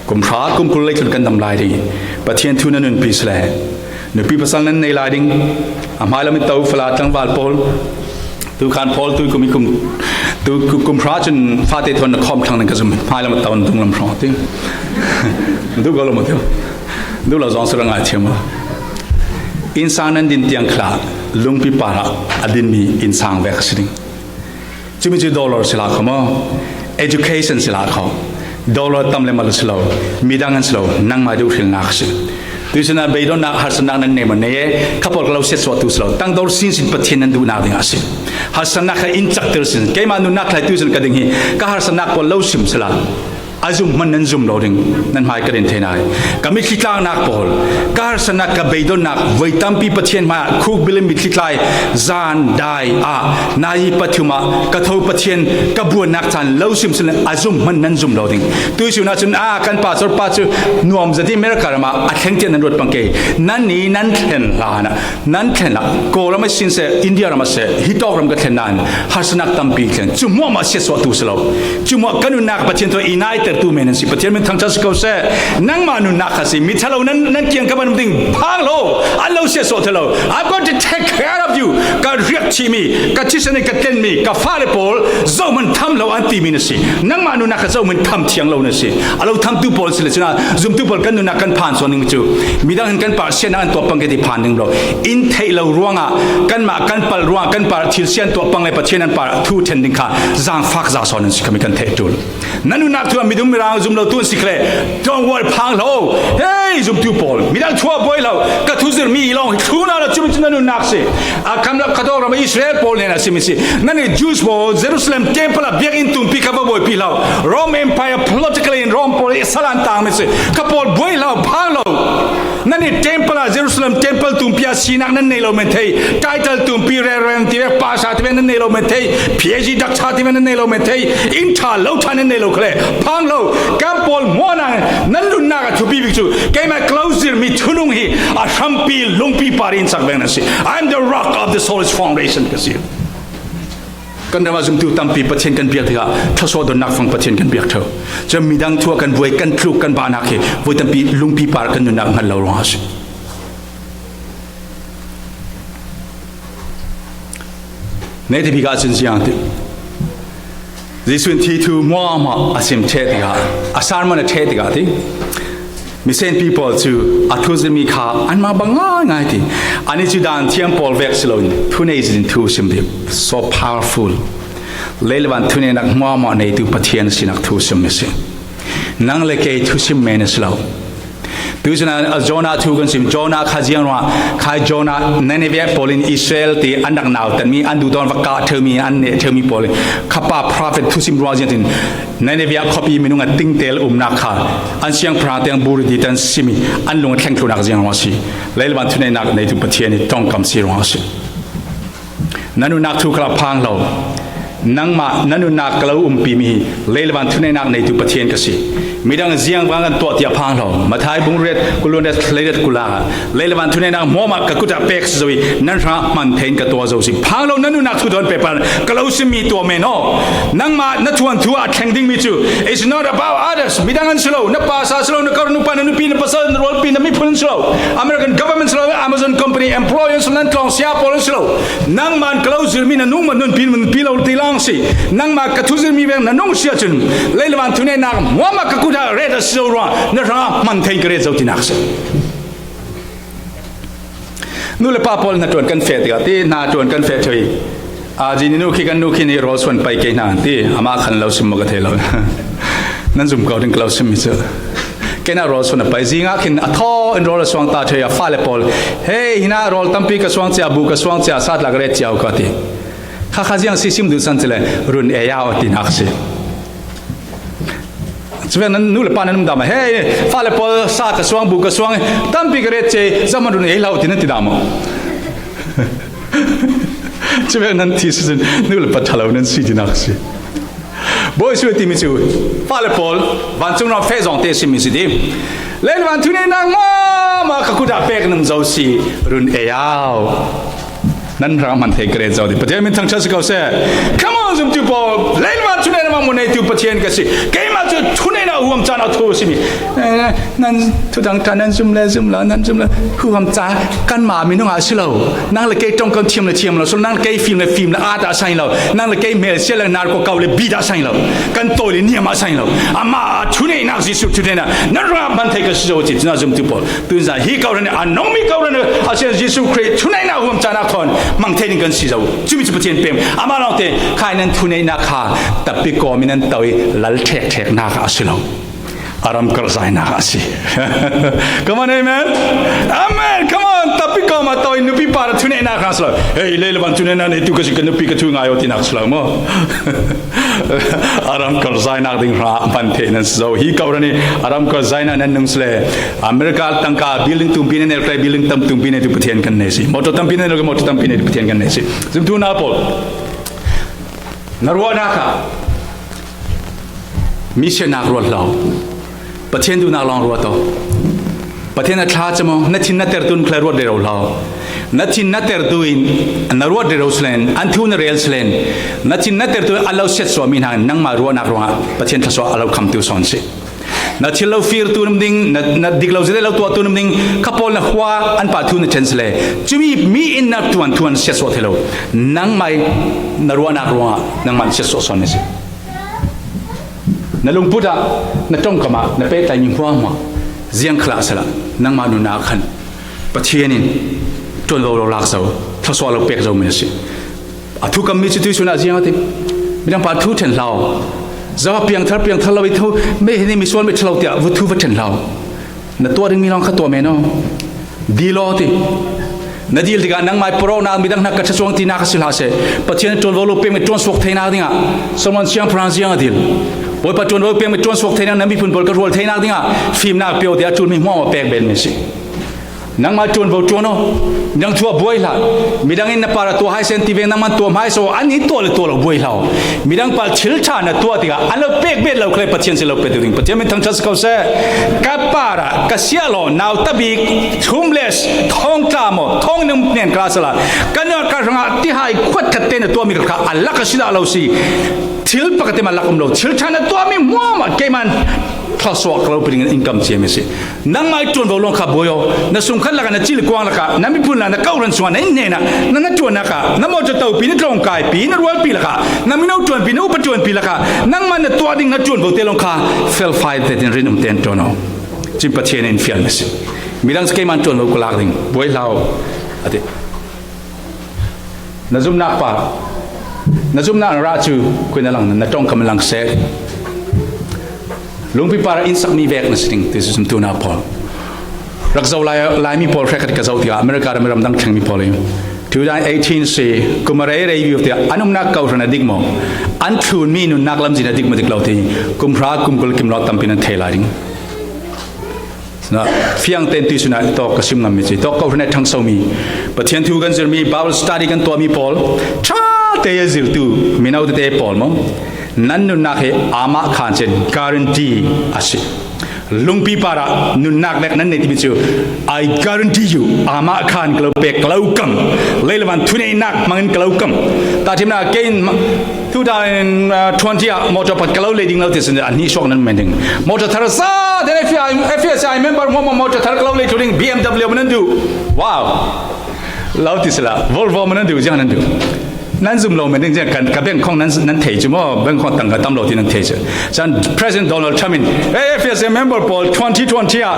Kum hra, kum kul leitlun kan dam lai ding. Pathian thu na nunpi si le. Nupi pasal nan nei lai ding. A hmailam i to fala tlangval pawl. Tu khan pawl tu kum i kum, tu ku-, kum hra cun fate thawn na khawm thlang nan ka zum. Hmailam i to na dunglam hrawng ti. Duh ko lo maw ti. Duh lo zong si ra ngai thiam lo. Innsang nan din tiang khla, lungpi parah a dinmi innsang vek a si ding. Cumi cu dollar si hlah kho maw? Education si hlah kho. Dollar tam le mal si lo, midang an si lo, nangmah duh hrilnak a si. Tuisun ah beidonnak, harsatnak nan nei maw? Nei e, kha pawl ka lo siatsuahtu si lo. Tangdor sinsin Pathian nan duhnak dingah a si. Harsatnak kha in cakter sin. Keimah nunnak thlai tuisun ka ding hi, ka harsatnak pawl lo sim si la. A zum hman nan zum lo ding, nan hmai ka din thei nai. Ka mitthli tlaknak pawl, ka harsatnak, ka beidonnak, voi tampi Pathian hmaiah khuk bil in mitthli tlai, zan, dai ah, nai pathum ah, ka tho Pathian, ka buannak caan lo sim sin a zum hman nan zum lo ding. Tuisun ah cun, a, kan pastor pa cu nuam zat i America ram ah a thleng tiah nan ruat pang ke. Nan i nan thlen hlan ah, nan thlen ah, Kawlram a sin seh, India ram a seh, hi tawk ram ka thlen nain, harsatnak tampi thleng. Cu hmuahmah siatsuahtu si lo. Cu hmuah ka nunnak Pathian thaw i naiter tu men an si. Pathian min thangcha si ko se. Nangma nunnak kha si. Mi thalo nan, nan kiang ka ban ding phang lo. An lo sia so thalo. I'm going to take care of you. Ka riak chi mi, ka thisen ka ten mi, ka fale pawl, zo man tham lo an ti mi na si. Nangma nunnak kha zo man tham thiang lo na si. A lo tham tu pawl si le chuna, zum tu pawl kan nunnak kan phan so ning chu. Midang hin kan par sian an to pang ke ti phan ding lo. In thei lo ruanga, kan ma kan pal ruanga, kan par thil sian to pang le Pathian an par thu then ding kha. Zang fak za so nan si kami kan thei tul. Na nunnak thu a midang mirang zum lo tun si khle. Don't worry, phang lo. Hey, zum tu pawl. Midang thu a boi lo. Ka thu zir mi long. Thu na lo chum chum na nunnak si. A kam la ka dawk ram Israel pawl nen a si mi si. Nan i Jews pawl Jerusalem temple a biak in tum pi ka va boi pi lo. Rome Empire politically in Rome pawl i salan tang mi si. Ka pawl boi lo, phang lo. Nan i temple a Jerusalem temple tumpi a sinak nan nei lo men thei. Title tumpi reverend ti vek pastor ti vek nan nei lo men thei. P H D doctor ti vek nan nei lo men thei. In tha lo tha nan nei lo khle. Phang lo. Kan pawl muana nan nunnak a thupi bik chu. Keima close mi thunung hi a hrampi lungpi parin sak vek nan si. I'm the rock of the solid foundation ka si. Kan rama zumtu tampi Pathian kan biak tikah thaso donnak fang Pathian kan biak tho. Cun midang thu a kan buai, kan tluk, kan bahnak hi voi tampi lungpi par kan nunnak hngal lo ruang a si. Nei tipi ka cun ziang ti. Jesuh in thi thu muahmuah a sim ṭheh tikah, a sermon a ṭheh tikah ti. Misen people cu a thu zirmi kha anmah bang ngaingai ti. Ani cu dan thiam pawl vek si loin thunei zin thu sim bik. So powerful. Leilavan thuneinak hmuahhmuah neitu Pathian sinak thu sim mi si. Nang le kei thusim men a si lo. Tu cun a Jonah thu kan sim. Jonah kha ziang ruah, khai Jonah Nineveh pawl in Israel ti an rak nautanmi, an duhdawn va kah ṭheumi, an neh ṭheumi pawl in kha pa prophet thusim ruah ziangtin Nineveh khuapi minung a tingtel umnak kha an siangpahrang tiang bur i ti tan simi an lung a thleng thluhnak ziang ruang a si. Leilavan thuneinak neitu Pathian i ṭongkam si ruang a si. Na nunnak thu kha phang lo. Nangmah na nunnak ka lo umpi mi hi leilavan thuneinak neitu Pathian ka si. Midang ziang vang kan tuah tiah phang lo. Mathai bung riat, kul le riat, hleiriat kul ah leilavan thuneinak hmuahmah ka kut ah pek si zo i nan hrangah hman thei in ka tuah zo si. Phang lo, na nunnak thu dawn pehpar ka lo simmi tuah men aw. Nangmah na thuanthu ah a thleng dingmi cu, it's not about others. Midang an si lo, na pastor si lo, na ka nupa, na nupi, na pasal, na rualpi, na miphun an si lo, American government si lo, Amazon company employee an si lo, nan tlawng sia pawl an si lo. Nangmah ka lo zirmi na nung man nunpi, nunpi lo ti lang si. Nangmah ka thu zirmi veng na nung si ahcun leilavan thuneinak hmuahmah ka kut ah ret a si zo ruang na hrangah hman thei ka ret zo tinak si. Nu le pa pawl hnaṭuan kan feh tikah ti, hnaṭuan kan feh ṭheu i, aa, zini nu khi kan nu khi nih rawl suan pai kei hna an ti. Amah khan lo sim maw ka thei lo. Nan zum ko ding ka lo simmi cu. Kei na rawl suan a pai. Zingah khin a thaw in rawl a suang ta ṭheu i a fale pawl, hei, hinah rawl tampi ka suang cia, bu ka suang cia, sa tla ka ret cia u ka ti. Kha kha ziang si sim duh san cile, run ei au a tinak si. Cuvek nan nu le pa nan um dah maw? Hei, fale pawl sa ka suang, bu ka suang, tampi ka ret cia, zaman run ei hlah u ti nan ti dah maw? Cuvek nan ti si cun nu le pa ṭhalo nan si tinak si. Bawi suai timi cu fale pawl vancung ram feh zong te simi si ti. Leilavan thuneinak hmuahmah ka kut ah pek nan zo si, run ei au. Nan hrang hman thei ka ret zo ti. Pathian min thangṭhat si ko seh. Come on, zumtu pawl. Leilavan thuneinak hmuahmah neitu Pathian ka si. Keimah cu thuneinak huam caan a thu a simi. Eh, nan thudang ṭha nan zum le zum la, nan zum le huam ca kanmah minung ah a si lo. Nang le kei ṭongkam thiam le thiam lo, si lo, nang le kei fim le fim le at ah a sang lo, nang le kei hmel sia le nar ko kau le bit ah a sang lo, kan tawi le niam ah a sang lo. Amah a thuneinak Jesuh thuneinak nan hrangah hman thei kan si zo ti, cun a zumtu pawl. Tunza hi kawhhran a nongmi kawhhran a si Jesuh Khrih thuneinak huam caan a thawn hmang thei ding kan si zo. Cumi cu Pathian pem. Amah lawngte khai nan thuneinak kha tapi kawm in nan to i lal ṭhekṭheknak a si lo. A ram karhzainak a si. Come on, amen. Amen. Come on. Tapi kawm a to i nupi pa thuneinak hrang si lo. Hei, leilavan thuneinak neitu ka si, ka nupi ka thu ngai aw tinak si lo maw? A ram karhzainak ding hrang hman thei nan si zo. Hi kawhhran i a ram karhzainak nan nung si le America tangka building tumpi nan neu, building tam tumpi neitu Pathian kan nei si. Motor tampi nan neu, motor tampi neitu Pathian kan nei si. Zumtu na pawl. Na ruahnak ah mi sianak ruat hlah. Pathian duhnak lawng ruat aw. Pathian a thla cam aw. Na thin na ter tun khlai ruat rero hlah. Na thin na tertu in na ruat rero selen, an thu na rel selen, na thin na tertu in a lo siatsuah mi hna in nangmah ruahnak ruangah Pathian thluasuah a lo khamtu sawn si. Na thil lo firtu na um ding, na, na dik lo zia lo tuahtu na um ding, kha pawl na hua an pah thu na ṭhen sele. Cumi mi in na tuan thu an siatsuah thei lo. Nangmah na ruahnak ruangah nangmah na siatsuah sawn na si. Na lungput ah, na ṭongkam ah, na pehtlai mi hmuahhmuah, ziang khal ah sehla, nangmah nunnak khan Pathian in ṭuanvo lo lak zo, thluasuah lo pek zo mi na si. A thukammi cu tuihsun ah ziang a ti. Midang pa thu ṭhen hlah. Zo a piangthar, piangthar lo i thu, mi hi ni misual mi ṭha lo tiah vu thu va ṭhen hlah. Na tuah dingmi lawng kha tuah men aw. Dil aw ti. Na dil tikah nangmah i porhawknak midang hna ka ṭha cuang tinak a si hlah seh. Pathian ṭuanvo lo pekmi ṭuansuak theinak dingah Solomon siangpahrang ziang a dil. Bawipa ṭuanvo pekmi ṭuansuak theinak na miphun pawl ka rual theinak dingah fimnak pe aw tiah a ṭulmi hmuahhmuah pek benmi a si. Nangmah ṭuanvo ṭuan aw. Midang thu ah buai hlah. Midang in na par ah tuah hai seh an ti veng nangmah tuah hmai seh aw, an i tuah le tuah lo buai hlah aw. Midang pal thil ṭha na tuah tikah an lo pek bet lo khalei Pathian si lo pe ding. Pathian min thangṭhat si ko seh. Ka par ah ka siahlaw nau tabik thumles thawngtla maw thawng nung nen ka la sala ka nuar ka hrangah tihai khuat khat te na tuahmi kha a lak a si dah lo si. Thil pakhat te mah lak um lo. Thil ṭha na tuahmi hmuahhmuah keimah thluasuah ka lo pe ding in kam ciami si. Nangmah i ṭuanvo lawng kha buai aw. Na sungkhat lakah, na cil kuang lakah, na miphun lakah, na kawhhran sungah, na inn hnenah, na na ṭuannak ah, na mawṭaw topi, na tlawngkaipi, na rualpi lakah, na mino ṭuanpi, na upa ṭuanpi lakah, nangmah na tuah ding na ṭuanvo te lawng kha felfai tein rinum tein ṭuan aw. Cun Pathian in fialmi si. Midang cu keimah ṭuanvo ka lak ding, buai hlah aw, a ti. Na zumhnak par, na zumhnak na rah cu, khui na lang, na ṭongkam lang seh. Lungpi par ah in sakmi vek na si ding, ti si zumtu na pawl. Rak zoh lai, Laimi pawl hrekkhat ka zoh tikah, America ram i ramdang thlengmi pawl i two thousand eighteen si, kum a rei rei vivo tiah, an umnak kawhhran a dik maw? An thlunmi nunnak lamzin a dik maw dik lo ti, kum hra, kum kul kim lo tampi nan thei lai ding. Fiang tein tuihsun ah tawk ka sim ngammi cu, tawk kawhhran ah ṭhangsomi, Pathian thu kan zirmi, Bible study kan tuahmi pawl, ṭha te zirtu mino tete pawl maw? Nan nunnak hi amah khan cun guarantee a si. Lungpi par ah nunnak vek nan nei timi cu, I guarantee you, amah khan ka lo pek, ka lo kam. Lei le van thuneihnak hmangin ka lo kam. Tahṭhimnak ah kei in two thousand twenty ah motor pakhat ka lo lei ding lo ti sin, a hnih suak nan men ding. Motor thar sa, then F I, F I member mo, mo, motor thar ka lo lei thlu ding, B M W man nan duh. Wow. Lo ti sila, Volvo man nan duh, ziang nan duh. Nan zum lo men ding, ziang kan, ka bank khong nan, nan thei cu maw, bank khong tangka tam lo ti nan thei cu. Cun President Donald Trump in, "Hey, F I member pawl, twenty twenty ah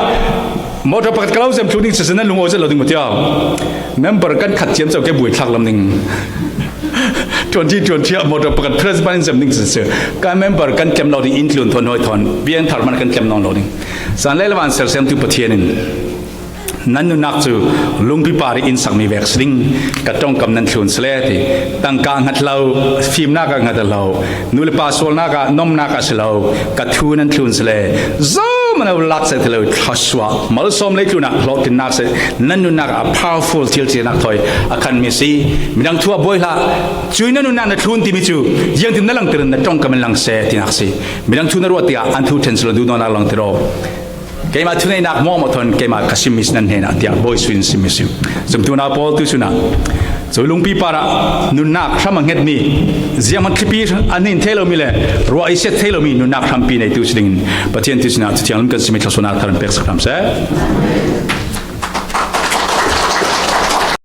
motor pakhat ka lo zem thlu ding," si nan lung aw zet lo ding maw tiah. Member kan khat ciam co ke buai thlak lam ding. Twenty twenty ah motor pakhat president in zem ding si si. Kan member kan tlem lo ding, in tlun thawn hawi thawn, bian thar man kan tlem nawn lo ding. Caan lei le van sersiamtu Pathian in nan nunnak cu lungpi par in sakmi vek si ding, ka ṭongkam nan thlun si le ti. Tangka a hngat lo, fimnak a hngat lo, nu le pa sualnak ah nomnak a si lo, ka thu nan thlun si le, zo mano lak seh ti lo, thluasuah, malsawm leitlun ah hlawhtlinnak seh, nan nunnak ah powerful thil ṭialnak thawi a khanmi a si. Midang thu ah buai hlah, cui nan nunnak na thlun timi cu, ziangtin na langter in na ṭongkam in lang seh tinak a si. Midang thu na ruat tikah an thu ṭhen si lo, duhdawtnak langter aw. Keimah thuneihnak hmuahhmuah thawn keimah ka simmi si nan hnenah tiah Bawi Jesuh in simmi si. Zumtu nau pawl tuihsun ah cu lungpi par ah nunnak hram a hngetmi, zianghman thlipi an in thei lomi le ruah i siat thei lomi nunnak hrampi neitu si dingin Pathian tuihsun ah Cathiang lam kan simmi thluasuahnak thar an pek sak hram seh.